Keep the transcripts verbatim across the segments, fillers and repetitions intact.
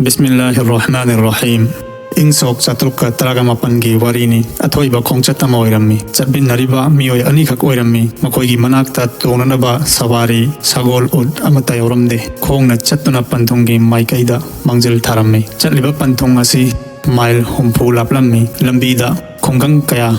ꯕꯤꯁꯃꯤꯜꯂꯥꯍꯤꯔ ꯔꯍꯃꯥꯅꯤꯔ ꯔꯍꯤꯝ꯫ ꯏꯪ ꯁꯣꯛ ꯆꯥꯇ꯭ꯔꯨꯛꯀ ꯇꯔꯥꯒ ꯃꯥꯄꯟꯒꯤ ꯋꯥꯔꯤꯅꯤ꯫ ꯑꯊꯣꯏꯕ ꯈꯣꯡꯆꯠ ꯑꯃ ꯑꯣꯏꯔꯝꯃꯤ꯫ ꯆꯠꯃꯤꯟꯅꯔꯤꯕ ꯃꯤꯑꯣꯏ ꯑꯅꯤꯈꯛ ꯑꯣꯏꯔꯝꯃꯤ꯫ ꯃꯈꯣꯏꯒꯤ ꯃꯅꯥꯛꯇ ꯇꯣꯡꯅꯅꯕ ꯁꯋꯥꯔꯤ, ꯁꯒꯣꯜ, ꯎꯠ ꯑꯃꯠꯇ ꯌꯥꯎꯔꯝꯗꯦ꯫ ꯈꯣꯡꯅ ꯆꯠꯇꯨꯅ ꯄꯟꯊꯨꯡꯒꯤ ꯃꯥꯏꯀꯩꯗ ꯃꯥꯡꯖꯤꯜ ꯊꯥꯔꯝꯃꯤ꯫ ꯆꯠꯂꯤꯕ ꯄꯟꯊꯨꯡ ꯑꯁꯤ ꯃꯥꯏꯜ ꯍꯨꯝꯐꯨ ꯂꯥꯞꯂꯝꯃꯤ꯫ ꯂꯝꯕꯤꯗ ꯈꯨꯡꯒꯪ ꯀꯌꯥ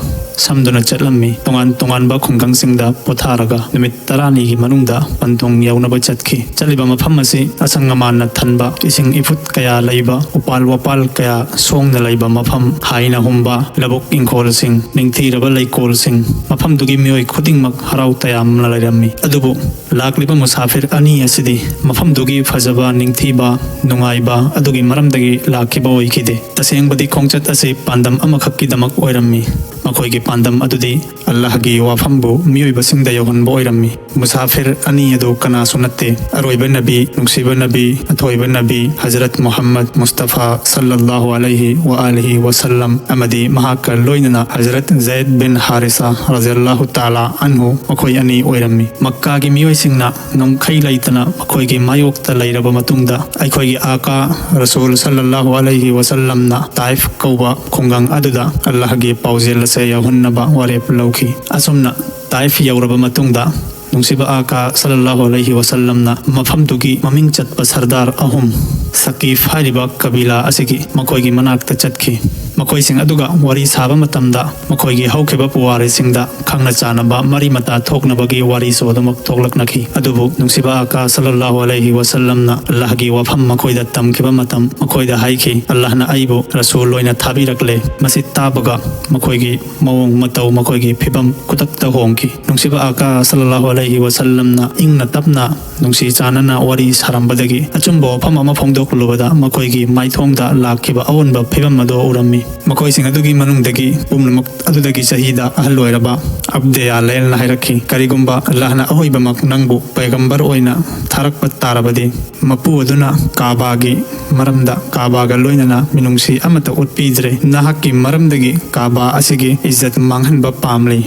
ꯁꯝꯗꯨꯅ ꯆꯠꯂꯝꯃꯤ꯫ ꯇꯣꯉꯥꯟ ꯇꯣꯉꯥꯟꯕ ꯈꯨꯡꯒꯪꯁꯤꯡꯗ ꯄꯣꯊꯥꯔꯒ ꯅꯨꯃꯤꯠ ꯇꯔꯥꯅꯤꯒꯤ ꯃꯅꯨꯡꯗ ꯄꯟꯊꯨꯡ ꯌꯧꯅꯕ ꯆꯠꯈꯤ꯫ ꯆꯠꯂꯤꯕ ꯃꯐꯝ ꯑꯁꯤ ꯑꯁꯪ ꯑꯃꯥꯟꯅ ꯊꯟꯕ, ꯏꯁꯤꯡ ꯏꯐꯨꯠ ꯀꯌꯥ ꯂꯩꯕ, ꯎꯄꯥꯜ ꯋꯥꯄꯥꯜ ꯀꯌꯥ ꯁꯣꯡꯅ ꯂꯩꯕ ꯃꯐꯝ, ꯍꯥꯏꯅ ꯍꯨꯝꯕ ꯂꯧꯕꯨꯛ ꯏꯪꯈꯣꯜꯁꯤꯡ, ꯅꯤꯡꯊꯤꯔꯕ ꯂꯩꯀꯣꯜꯁꯤꯡ, ꯃꯐꯝꯗꯨꯒꯤ ꯃꯤꯑꯣꯏ ꯈꯨꯗꯤꯡꯃꯛ ꯍꯔꯥꯎ ꯇꯌꯥꯝꯅ ꯂꯩꯔꯝꯃꯤ꯫ ꯑꯗꯨꯕꯨ ꯂꯥꯛꯂꯤꯕ ꯃꯨꯁꯥꯐꯤꯔ ꯑꯅꯤ ꯑꯁꯤꯗꯤ ꯃꯐꯝꯗꯨꯒꯤ ꯐꯖꯕ, ꯅꯤꯡꯊꯤꯕ, ꯅꯨꯡꯉꯥꯏꯕ ꯑꯗꯨꯒꯤ ꯃꯔꯝꯗꯒꯤ ꯂꯥꯛꯈꯤꯕ ꯑꯣꯏꯈꯤꯗꯦ꯫ ꯇꯁꯦꯡꯕꯗꯤ ꯈꯣꯡꯆꯠ ꯑꯁꯤ ꯄꯥꯟꯗꯝ ꯑꯃꯈꯛꯀꯤꯗꯃꯛ ꯑꯣꯏꯔꯝꯃꯤ꯫ ꯃꯈꯣꯏꯒꯤ ꯄꯥꯟꯗꯝ ꯑꯗꯨꯗꯤ ꯑꯜꯂꯥꯍꯒꯤ ꯋꯥꯐꯝꯕꯨ ꯃꯤꯑꯣꯏꯕꯁꯤꯡꯗ ꯌꯧꯍꯟꯕ ꯑꯣꯏꯔꯝꯃꯤ꯫ ꯃꯨꯁꯥꯐꯤꯔ ꯑꯅꯤ ꯑꯗꯨ ꯀꯅꯥꯁꯨ ꯅꯠꯇꯦ, ꯑꯔꯣꯏꯕ ꯅꯕꯤ, ꯅꯨꯡꯁꯤꯕ ꯅꯕꯤ, ꯑꯊꯣꯏꯕ ꯅꯕꯤ ꯍꯖꯔꯠ ꯃꯨꯍꯝꯃꯗ ꯃꯨꯁꯇꯐꯥ ꯁꯜꯂꯜꯂꯥꯍꯨ ꯑꯂꯩꯍꯤ ꯋꯥ ꯑꯥꯂꯤꯍꯤ ꯋꯥꯁꯜꯂꯝ ꯑꯃꯗꯤ ꯃꯍꯥꯛꯀ ꯂꯣꯏꯅꯅ ꯍꯖꯔꯠ ꯖꯩꯗ ꯕꯤꯟ ꯍꯥꯔꯤꯁꯥ ꯔꯖꯤꯌꯜꯂꯥꯍꯨ ꯇꯥꯂꯥ ꯑꯟꯍꯨ, ꯃꯈꯣꯏ ꯑꯅꯤ ꯑꯣꯏꯔꯝꯃꯤ꯫ ꯃꯛꯀꯥꯒꯤ ꯃꯤꯑꯣꯏꯁꯤꯡꯅ ꯉꯝꯈꯩ ꯂꯩꯇꯅ ꯃꯈꯣꯏꯒꯤ ꯃꯥꯌꯣꯛꯇ ꯂꯩꯔꯕ ꯃꯇꯨꯡꯗ, ꯑꯩꯈꯣꯏꯒꯤ ꯑꯥꯀꯥ ꯔꯁꯨꯜ ꯁꯜꯂꯜꯂꯥꯍꯨ ꯑꯂꯩꯍꯤ ꯋꯥꯁꯜꯂꯝꯅ ꯇꯥꯏꯐ ꯀꯧꯕ ꯈꯨꯡꯒꯪ ꯑꯗꯨꯗ ꯑꯜꯂꯥꯍꯒꯤ ꯄꯥꯎꯖꯦꯜ ꯑꯁꯦ ꯌꯧꯍꯟꯅꯕ ꯋꯥꯔꯦꯞ ꯂꯧꯈꯤ꯫ ꯑꯁꯨꯝꯅ ꯇꯥꯏꯐ ꯌꯧꯔꯕ ꯃꯇꯨꯡꯗ, ꯅꯨꯡꯁꯤꯕ ꯑꯥꯀꯥ ꯁꯜꯂꯜꯂꯥꯍꯨ ꯑꯂꯩꯍꯤ ꯋꯥꯁꯜꯂꯝꯅ ꯃꯐꯝꯗꯨꯒꯤ ꯃꯃꯤꯡ ꯆꯠꯄ ꯁꯔꯗꯥꯔ ꯑꯍꯨꯝ, ꯁꯀꯤꯐ ꯍꯥꯏꯔꯤꯕ ꯀꯕꯤꯂꯥ ꯑꯁꯤꯒꯤ, ꯃꯈꯣꯏꯒꯤ ꯃꯅꯥꯛꯇ ꯆꯠꯈꯤ꯫ ꯃꯈꯣꯏꯁꯤꯡ ꯑꯗꯨꯒ ꯋꯥꯔꯤ ꯁꯥꯕ ꯃꯇꯝꯗ, ꯃꯈꯣꯏꯒꯤ ꯍꯧꯈꯤꯕ ꯄꯨꯋꯥꯔꯤꯁꯤꯡꯗ ꯈꯪꯅ ꯆꯥꯟꯅꯕ ꯃꯔꯤ ꯃꯇꯥ ꯊꯣꯛꯅꯕꯒꯤ ꯋꯥꯔꯤꯁꯨ ꯑꯗꯨꯃꯛ ꯊꯣꯛꯂꯛꯅꯈꯤ꯫ ꯑꯗꯨꯕꯨ ꯅꯨꯡꯁꯤꯕ ꯑꯥꯀꯥ ꯁꯜꯂꯜꯂꯥꯍꯨ ꯑꯂꯩꯍꯤ ꯋꯥꯁꯜꯂꯝꯅ ꯑꯜꯂꯥꯍꯒꯤ ꯋꯥꯐꯝ ꯃꯈꯣꯏꯗ ꯇꯝꯈꯤꯕ ꯃꯇꯝ, ꯃꯈꯣꯏꯗ ꯍꯥꯏꯈꯤ, "ꯑꯜꯂꯥꯍꯅ ꯑꯩꯕꯨ ꯔꯁꯨꯜ ꯑꯣꯏꯅ ꯊꯥꯕꯤꯔꯛꯂꯦ꯫" ꯃꯁꯤ ꯇꯥꯕꯒ ꯃꯈꯣꯏꯒꯤ ꯃꯑꯣꯡ ꯃꯇꯧ, ꯃꯈꯣꯏꯒꯤ ꯐꯤꯕꯝ ꯈꯨꯗꯛꯇ ꯍꯣꯡꯈꯤ꯫ ꯅꯨꯡꯁꯤꯕ ꯑꯥꯀꯥ ꯁꯜꯂꯜꯂꯥꯍꯨ ꯑꯂꯩꯍꯤ ꯋꯥꯁꯜꯂꯝꯅ ꯏꯪꯅ ꯇꯞꯅ ꯅꯨꯡꯁꯤ ꯆꯥꯟꯅꯅ ꯋꯥꯔꯤ ꯁꯥꯔꯝꯕꯗꯒꯤ ꯑꯆꯨꯝꯕ ꯋꯥꯐꯝ ꯑꯃ ꯐꯣꯡꯗꯣꯛꯂꯨꯕꯗ ꯃꯈꯣꯏꯒꯤ ꯃꯥꯏꯊꯣꯡꯗ ꯂꯥꯛꯈꯤꯕ ꯑꯑꯣꯟꯕ ꯐꯤꯕꯝ ꯑꯗꯨ ꯎꯔꯝꯃꯤ꯫ ꯃꯈꯣꯏꯁꯤꯡ ꯑꯗꯨꯒꯤ ꯃꯅꯨꯡꯗꯒꯤ ꯄꯨꯝꯅꯃꯛ ꯑꯗꯨꯗꯒꯤ ꯆꯍꯤꯗ ꯑꯍꯜ ꯑꯣꯏꯔꯕ ꯑꯕꯗꯦ ꯌꯥꯂꯦꯜꯅ ꯍꯥꯏꯔꯛꯈꯤ, "ꯀꯔꯤꯒꯨꯝꯕ ꯑꯜꯂꯥꯍꯅ ꯑꯍꯣꯏꯕꯃꯛ ꯅꯪꯕꯨ ꯄꯩꯒꯝꯕꯔ ꯑꯣꯏꯅ ꯊꯥꯔꯛꯄ ꯇꯥꯔꯕꯗꯤ, ꯃꯄꯨ ꯑꯗꯨꯅ ꯀꯥꯕꯥꯒꯤ ꯃꯔꯝꯗ ꯀꯥꯕꯥꯒ ꯂꯣꯏꯅꯅ ꯃꯤꯅꯨꯡꯁꯤ ꯑꯃꯠꯇ ꯎꯠꯄꯤꯗ꯭ꯔꯦ꯫ ꯅꯍꯥꯛꯀꯤ ꯃꯔꯝꯗꯒꯤ ꯀꯥꯕꯥ ꯑꯁꯤꯒꯤ ꯏꯖꯠ ꯃꯥꯡꯍꯟꯕ ꯄꯥꯝꯂꯤ꯫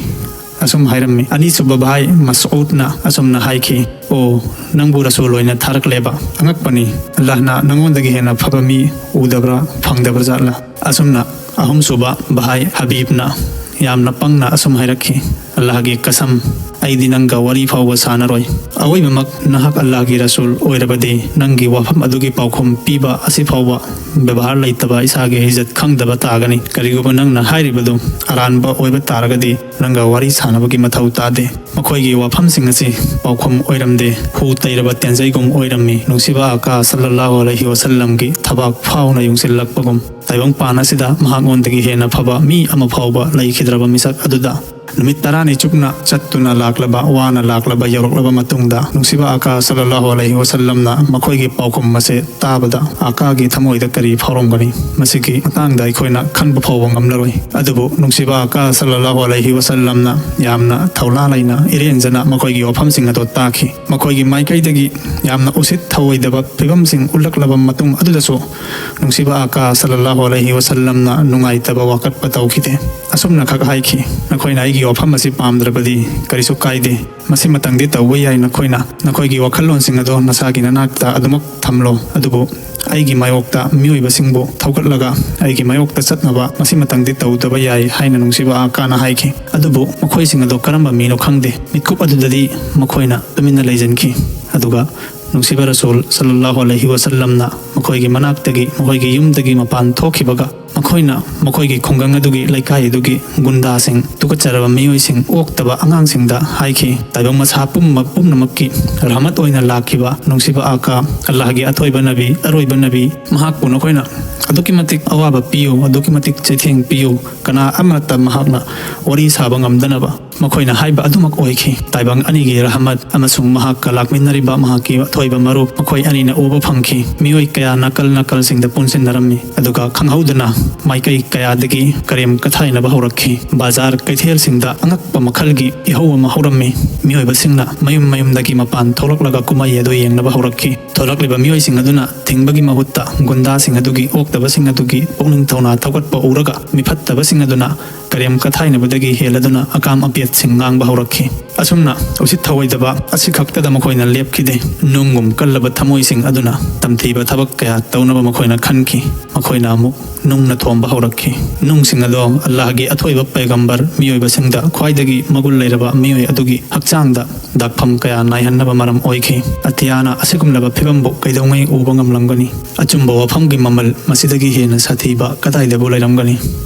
ꯑꯁꯨꯝ ꯍꯥꯏꯔꯝꯃꯤ꯫ ꯑꯅꯤꯁꯨꯕ ꯚꯥꯏ ꯃꯁꯎꯗꯅ ꯑꯁꯨꯝꯅ ꯍꯥꯏꯈꯤ, "ꯑꯣ, ꯅꯪꯕꯨ ꯔꯁꯨꯜ ꯑꯣꯏꯅ ꯊꯥꯔꯛꯂꯦꯕ? ꯑꯉꯛꯄꯅꯤ꯫ ꯑꯜꯂꯥꯍꯅ ꯅꯉꯣꯟꯗꯒꯤ ꯍꯦꯟꯅ ꯐꯕ ꯃꯤ ꯎꯗꯕ꯭ꯔꯥ, ꯐꯪꯗꯕ꯭ꯔꯥ ꯖꯥꯠꯂꯥ?" ꯑꯁꯨꯝꯅ ꯑꯍꯨꯝꯁꯨꯕ ꯚꯥꯏ ꯍꯕꯤꯕꯅ ꯌꯥꯝꯅ ꯄꯪꯅ ꯑꯁꯨꯝ ꯍꯥꯏꯔꯛꯈꯤ, "ꯑꯜꯂꯥꯍꯒꯤ ꯀꯁꯝ, ꯑꯩꯗꯤ ꯅꯪꯒ ꯋꯥꯔꯤ ꯐꯥꯎꯕ ꯁꯥꯟꯅꯔꯣꯏ꯫ ꯑꯋꯣꯏꯕꯃꯛ ꯅꯍꯥꯛ ꯑꯜꯂꯥꯍꯒꯤ ꯔꯁꯨꯜ ꯑꯣꯏꯔꯕꯗꯤ ꯅꯪꯒꯤ ꯋꯥꯐꯝ ꯑꯗꯨꯒꯤ ꯄꯥꯎꯈꯨꯝ ꯄꯤꯕ ꯑꯁꯤ ꯐꯥꯎꯕ ꯕꯦꯕꯥꯔ ꯂꯩꯇꯕ, ꯏꯁꯥꯒꯤ ꯏꯖꯠ ꯈꯪꯗꯕ ꯇꯥꯒꯅꯤ꯫ ꯀꯔꯤꯒꯨꯝꯕ ꯅꯪꯅ ꯍꯥꯏꯔꯤꯕꯗꯨ ꯑꯔꯥꯟꯕ ꯑꯣꯏꯕ ꯇꯥꯔꯒꯗꯤ ꯅꯪꯒ ꯋꯥꯔꯤ ꯁꯥꯟꯅꯕꯒꯤ ꯃꯊꯧ ꯇꯥꯗꯦ꯫" ꯃꯈꯣꯏꯒꯤ ꯋꯥꯐꯝꯁꯤꯡ ꯑꯁꯤ ꯄꯥꯎꯈꯨꯝ ꯑꯣꯏꯔꯝꯗꯦ, ꯍꯨ ꯇꯩꯔꯕ ꯇꯦꯟꯖꯩꯒꯨꯝ ꯑꯣꯏꯔꯝꯃꯤ꯫ ꯅꯨꯡꯁꯤꯕ ꯑꯀꯥ ꯁꯜꯂꯜꯂꯥꯍꯨ ꯑꯂꯩꯍꯤ ꯋꯥꯁꯜꯂꯝꯒꯤ ꯊꯕꯥꯛ ꯐꯥꯎꯅ ꯌꯨꯡꯁꯤꯜꯂꯛꯄꯒꯨꯝ꯫ ꯇꯥꯏꯕꯪꯄꯥꯟ ꯑꯁꯤꯗ ꯃꯍꯥꯛꯉꯣꯟꯗꯒꯤ ꯍꯦꯟꯅ ꯐꯕ ꯃꯤ ꯑꯃ ꯐꯥꯎꯕ ꯂꯩꯈꯤꯗ꯭ꯔꯕ ꯃꯤꯁꯛ ꯑꯗꯨꯗ ꯅꯨꯃꯤꯠ ꯇꯔꯥꯅꯤ ꯆꯨꯞꯅ ꯆꯠꯇꯨꯅ ꯂꯥꯛꯂꯕ, ꯋꯥꯅ ꯂꯥꯛꯂꯕ ꯌꯧꯔꯛꯂꯕ ꯃꯇꯨꯡꯗ, ꯅꯨꯡꯁꯤꯕ ꯑꯀꯥ ꯁꯜꯂꯜꯂꯥꯍꯨ ꯑꯂꯩꯍꯤ ꯋꯥꯁꯜꯂꯝꯅ ꯃꯈꯣꯏꯒꯤ ꯄꯥꯎꯈꯨꯝ ꯑꯁꯤ ꯇꯥꯕꯗ ꯑꯀꯥꯒꯤ ꯊꯃꯣꯏꯗ ꯀꯔꯤ ꯐꯥꯎꯔꯝꯒꯅꯤ? ꯃꯁꯤꯒꯤ ꯃꯇꯥꯡꯗ ꯑꯩꯈꯣꯏꯅ ꯈꯟꯕ ꯐꯥꯎꯕ ꯉꯝꯂꯔꯣꯏ꯫ ꯑꯗꯨꯕꯨ ꯅꯨꯡꯁꯤꯕ ꯑꯀꯥ ꯁꯜꯂꯜꯂꯥꯍꯨ ꯑꯂꯩꯍꯤ ꯋꯥꯁꯜꯂꯝꯅ ꯌꯥꯝꯅ ꯊꯧꯅꯥ ꯂꯩꯅ, ꯏꯔꯦꯟꯖꯅ ꯃꯈꯣꯏꯒꯤ ꯋꯥꯐꯝꯁꯤꯡ ꯑꯗꯨ ꯇꯥꯈꯤ꯫ ꯃꯈꯣꯏꯒꯤ ꯃꯥꯏꯀꯩꯗꯒꯤ ꯌꯥꯝꯅ ꯎꯁꯤꯠ ꯊꯧꯑꯣꯏꯗꯕ ꯐꯤꯕꯝꯁꯤꯡ ꯎꯠꯂꯛꯂꯕ ꯃꯇꯨꯡ ꯑꯗꯨꯗꯁꯨ ꯅꯨꯡꯁꯤꯕ ꯑꯀꯥ ꯁꯜꯂꯜꯂꯥꯍꯨ ꯑꯂꯩꯍꯤ ꯋꯥꯁꯜꯂꯝꯅ ꯅꯨꯡꯉꯥꯏꯇꯕ ꯋꯥꯀꯠꯄ ꯇꯧꯈꯤꯗꯦ꯫ ꯑꯁꯨꯝꯅ ꯈꯛ ꯍꯥꯏꯈꯤ, "ꯅꯈꯣꯏꯅ ꯑꯩꯒꯤ ꯋꯥꯐꯝ ꯑꯁꯤ ꯄꯥꯝꯗ꯭ꯔꯕꯗꯤ ꯀꯔꯤꯁꯨ ꯀꯥꯏꯗꯦ꯫ ꯃꯁꯤꯃꯇꯪꯗꯤ ꯇꯧꯕ ꯌꯥꯏ, ꯅꯈꯣꯏꯅ ꯅꯈꯣꯏꯒꯤ ꯋꯥꯈꯜꯂꯣꯟꯁꯤꯡ ꯑꯗꯣ ꯅꯁꯥꯒꯤ ꯅꯅꯥꯛꯇ ꯑꯗꯨꯃꯛ ꯊꯝꯂꯣ꯫ ꯑꯗꯨꯕꯨ ꯑꯩꯒꯤ ꯃꯥꯌꯣꯛꯇ ꯃꯤꯑꯣꯏꯕꯁꯤꯡꯕꯨ ꯊꯧꯒꯠꯂꯒ ꯑꯩꯒꯤ ꯃꯥꯌꯣꯛꯇ ꯆꯠꯅꯕ ꯃꯁꯤꯃꯇꯪꯗꯤ ꯇꯧꯗꯕ ꯌꯥꯏ" ꯍꯥꯏꯅ ꯅꯨꯡꯁꯤꯕ ꯑꯀꯥꯅ ꯍꯥꯏꯈꯤ꯫ ꯑꯗꯨꯕꯨ ꯃꯈꯣꯏꯁꯤꯡ ꯑꯗꯣ ꯀꯔꯝꯕ ꯃꯤꯅꯣ ꯈꯪꯗꯦ꯫ ꯃꯤꯠꯀꯨꯞ ꯑꯗꯨꯗꯗꯤ ꯃꯈꯣꯏꯅ ꯇꯨꯃꯤꯟꯅ ꯂꯩꯖꯟꯈꯤ꯫ ꯑꯗꯨꯒ ꯅꯨꯡꯁꯤꯕ ꯔꯁꯨꯜ ꯁꯜꯂꯜꯂꯥꯍꯨ ꯑꯂꯩꯍꯤ ꯋꯥꯁꯜꯂꯝꯅ ꯃꯈꯣꯏꯒꯤ ꯃꯅꯥꯛꯇꯒꯤ, ꯃꯈꯣꯏꯒꯤ ꯌꯨꯝꯗꯒꯤ ꯃꯄꯥꯟ ꯊꯣꯛꯈꯤꯕꯒ, ꯃꯈꯣꯏꯅ ꯃꯈꯣꯏꯒꯤ ꯈꯨꯡꯒꯪ ꯑꯗꯨꯒꯤ, ꯂꯩꯀꯥꯏ ꯑꯗꯨꯒꯤ ꯒꯨꯟꯗꯥꯁꯤꯡ, ꯇꯨꯀꯠꯆꯔꯕ ꯃꯤꯑꯣꯏꯁꯤꯡ, ꯑꯣꯛꯇꯕ ꯑꯉꯥꯡꯁꯤꯡꯗ ꯍꯥꯏꯈꯤ, "ꯇꯥꯏꯕꯪ ꯃꯁꯥ ꯄꯨꯝꯕ ꯄꯨꯝꯅꯃꯛꯀꯤ ꯔꯍꯃꯠ ꯑꯣꯏꯅ ꯂꯥꯛꯈꯤꯕ ꯅꯨꯡꯁꯤꯕ ꯑꯀꯥ, ꯑꯜꯂꯥꯍꯒꯤ ꯑꯊꯣꯏꯕ ꯅꯕꯤ, ꯑꯔꯣꯏꯕ ꯅꯕꯤ, ꯃꯍꯥꯛꯄꯨ ꯅꯈꯣꯏꯅ ꯑꯗꯨꯛꯀꯤ ꯃꯇꯤꯛ ꯑꯋꯥꯕ ꯄꯤꯌꯨ, ꯑꯗꯨꯛꯀꯤ ꯃꯇꯤꯛ ꯆꯩꯊꯦꯡ ꯄꯤꯌꯨ, ꯀꯅꯥ ꯑꯃꯠꯇ ꯃꯍꯥꯛꯅ ꯋꯥꯔꯤ ꯁꯥꯕ ꯉꯝꯗꯅꯕ ꯃꯈꯣꯏꯅ ꯍꯥꯏꯕ ꯑꯗꯨꯃꯛ ꯑꯣꯏꯈꯤ꯫ ꯇꯥꯏꯕꯪ ꯑꯅꯤꯒꯤ ꯔꯍꯃꯠ ꯑꯃꯁꯨꯡ ꯃꯍꯥꯛꯀ ꯂꯥꯛꯃꯤꯟꯅꯔꯤꯕ ꯃꯍꯥꯛꯀꯤ ꯑꯊꯣꯏꯕ ꯃꯔꯨꯞ ꯃꯈꯣꯏ ꯑꯅꯤꯅ ꯎꯕ ꯐꯪꯈꯤ꯫ ꯃꯤꯑꯣꯏ ꯀꯌꯥ ꯅꯥꯀꯜ ꯅꯥꯀꯜꯁꯤꯡꯗ ꯄꯨꯟꯁꯤꯟꯅꯔꯝꯃꯤ, ꯑꯗꯨꯒ ꯈꯪꯍꯧꯗꯅ ꯃꯥꯏꯀꯩ ꯀꯌꯥꯗꯒꯤ ꯀꯔꯦꯝ ꯀꯊꯥꯏꯅꯕ ꯍꯧꯔꯛꯈꯤ꯫ ꯕꯖꯥꯔ ꯀꯩꯊꯦꯜꯁꯤꯡꯗ ꯑꯉꯛꯄ ꯃꯈꯜꯒꯤ ꯏꯍꯧ ꯑꯃ ꯍꯧꯔꯝꯃꯤ꯫ ꯃꯤꯑꯣꯏꯕꯁꯤꯡꯅ ꯃꯌꯨꯝ ꯃꯌꯨꯝꯗꯒꯤ ꯃꯄꯥꯟ ꯊꯣꯛꯂꯛꯂꯒ ꯀꯨꯝꯍꯩ ꯑꯗꯨ ꯌꯦꯡꯅꯕ ꯍꯧꯔꯛꯈꯤ꯫ ꯊꯣꯛꯂꯛꯂꯤꯕ ꯃꯤꯑꯣꯏꯁꯤꯡ ꯑꯗꯨꯅ ꯊꯤꯡꯕꯒꯤ ꯃꯍꯨꯠꯇ ꯒꯨꯟꯗꯥꯁꯤꯡ ꯑꯗꯨꯒꯤ, ꯑꯣꯛꯇꯕꯁꯤꯡ ꯑꯗꯨꯒꯤ ꯄꯨꯛꯅꯤꯡ ꯊꯧꯅꯥ ꯊꯧꯒꯠꯄ ꯎꯔꯒ ꯃꯤꯐꯠꯇꯕꯁꯤꯡ ꯑꯗꯨꯅ ꯀꯔꯦꯝ ꯀꯊꯥꯏꯅꯕꯗꯒꯤ ꯍꯦꯜꯂꯗꯨꯅ ꯑꯀꯥꯝ ꯑꯄꯦꯠꯁꯤꯡ ꯉꯥꯡꯕ ꯍꯧꯔꯛꯈꯤ꯫ ꯑꯁꯨꯝꯅ ꯎꯁꯤꯠ ꯊꯑꯣꯏꯗꯕ ꯑꯁꯤꯈꯛꯇꯗ ꯃꯈꯣꯏꯅ ꯂꯦꯞꯈꯤꯗꯦ꯫ ꯅꯨꯡꯒꯨꯝ ꯀꯜꯂꯕ ꯊꯃꯣꯏꯁꯤꯡ ꯑꯗꯨꯅ ꯇꯝꯊꯤꯕ ꯊꯕꯛ ꯀꯌꯥ ꯇꯧꯅꯕ ꯃꯈꯣꯏꯅ ꯈꯟꯈꯤ꯫ ꯃꯈꯣꯏꯅ ꯑꯃꯨꯛ ꯅꯨꯡꯅ ꯊꯣꯝꯕ ꯍꯧꯔꯛꯈꯤ꯫ ꯅꯨꯡꯁꯤꯡ ꯑꯗꯣ ꯑꯜꯂꯥꯍꯒꯤ ꯑꯊꯣꯏꯕ ꯄꯩꯒꯝꯕꯔ ꯃꯤꯑꯣꯏꯕꯁꯤꯡꯗ ꯈ꯭ꯋꯥꯏꯗꯒꯤ ꯃꯒꯨꯟ ꯂꯩꯔꯕ ꯃꯤꯑꯣꯏ ꯑꯗꯨꯒꯤ ꯍꯛꯆꯥꯡꯗ ꯗꯥꯛꯐꯝ ꯀꯌꯥ ꯅꯥꯏꯍꯟꯅꯕ ꯃꯔꯝ ꯑꯣꯏꯈꯤ꯫ ꯑꯇꯤꯌꯥꯅ ꯑꯁꯤꯒꯨꯝꯂꯕ ꯐꯤꯕꯝꯕꯨ ꯀꯩꯗꯧꯉꯩ ꯎꯕ ꯉꯝꯂꯝꯒꯅꯤ? ꯑꯆꯨꯝꯕ ꯋꯥꯐꯝꯒꯤ ꯃꯃꯜ ꯃꯁꯤꯗꯒꯤ ꯍꯦꯟꯅ ꯁꯥꯊꯤꯕ ꯀꯗꯥꯏꯗꯕꯨ ꯂꯩꯔꯝꯒꯅꯤ?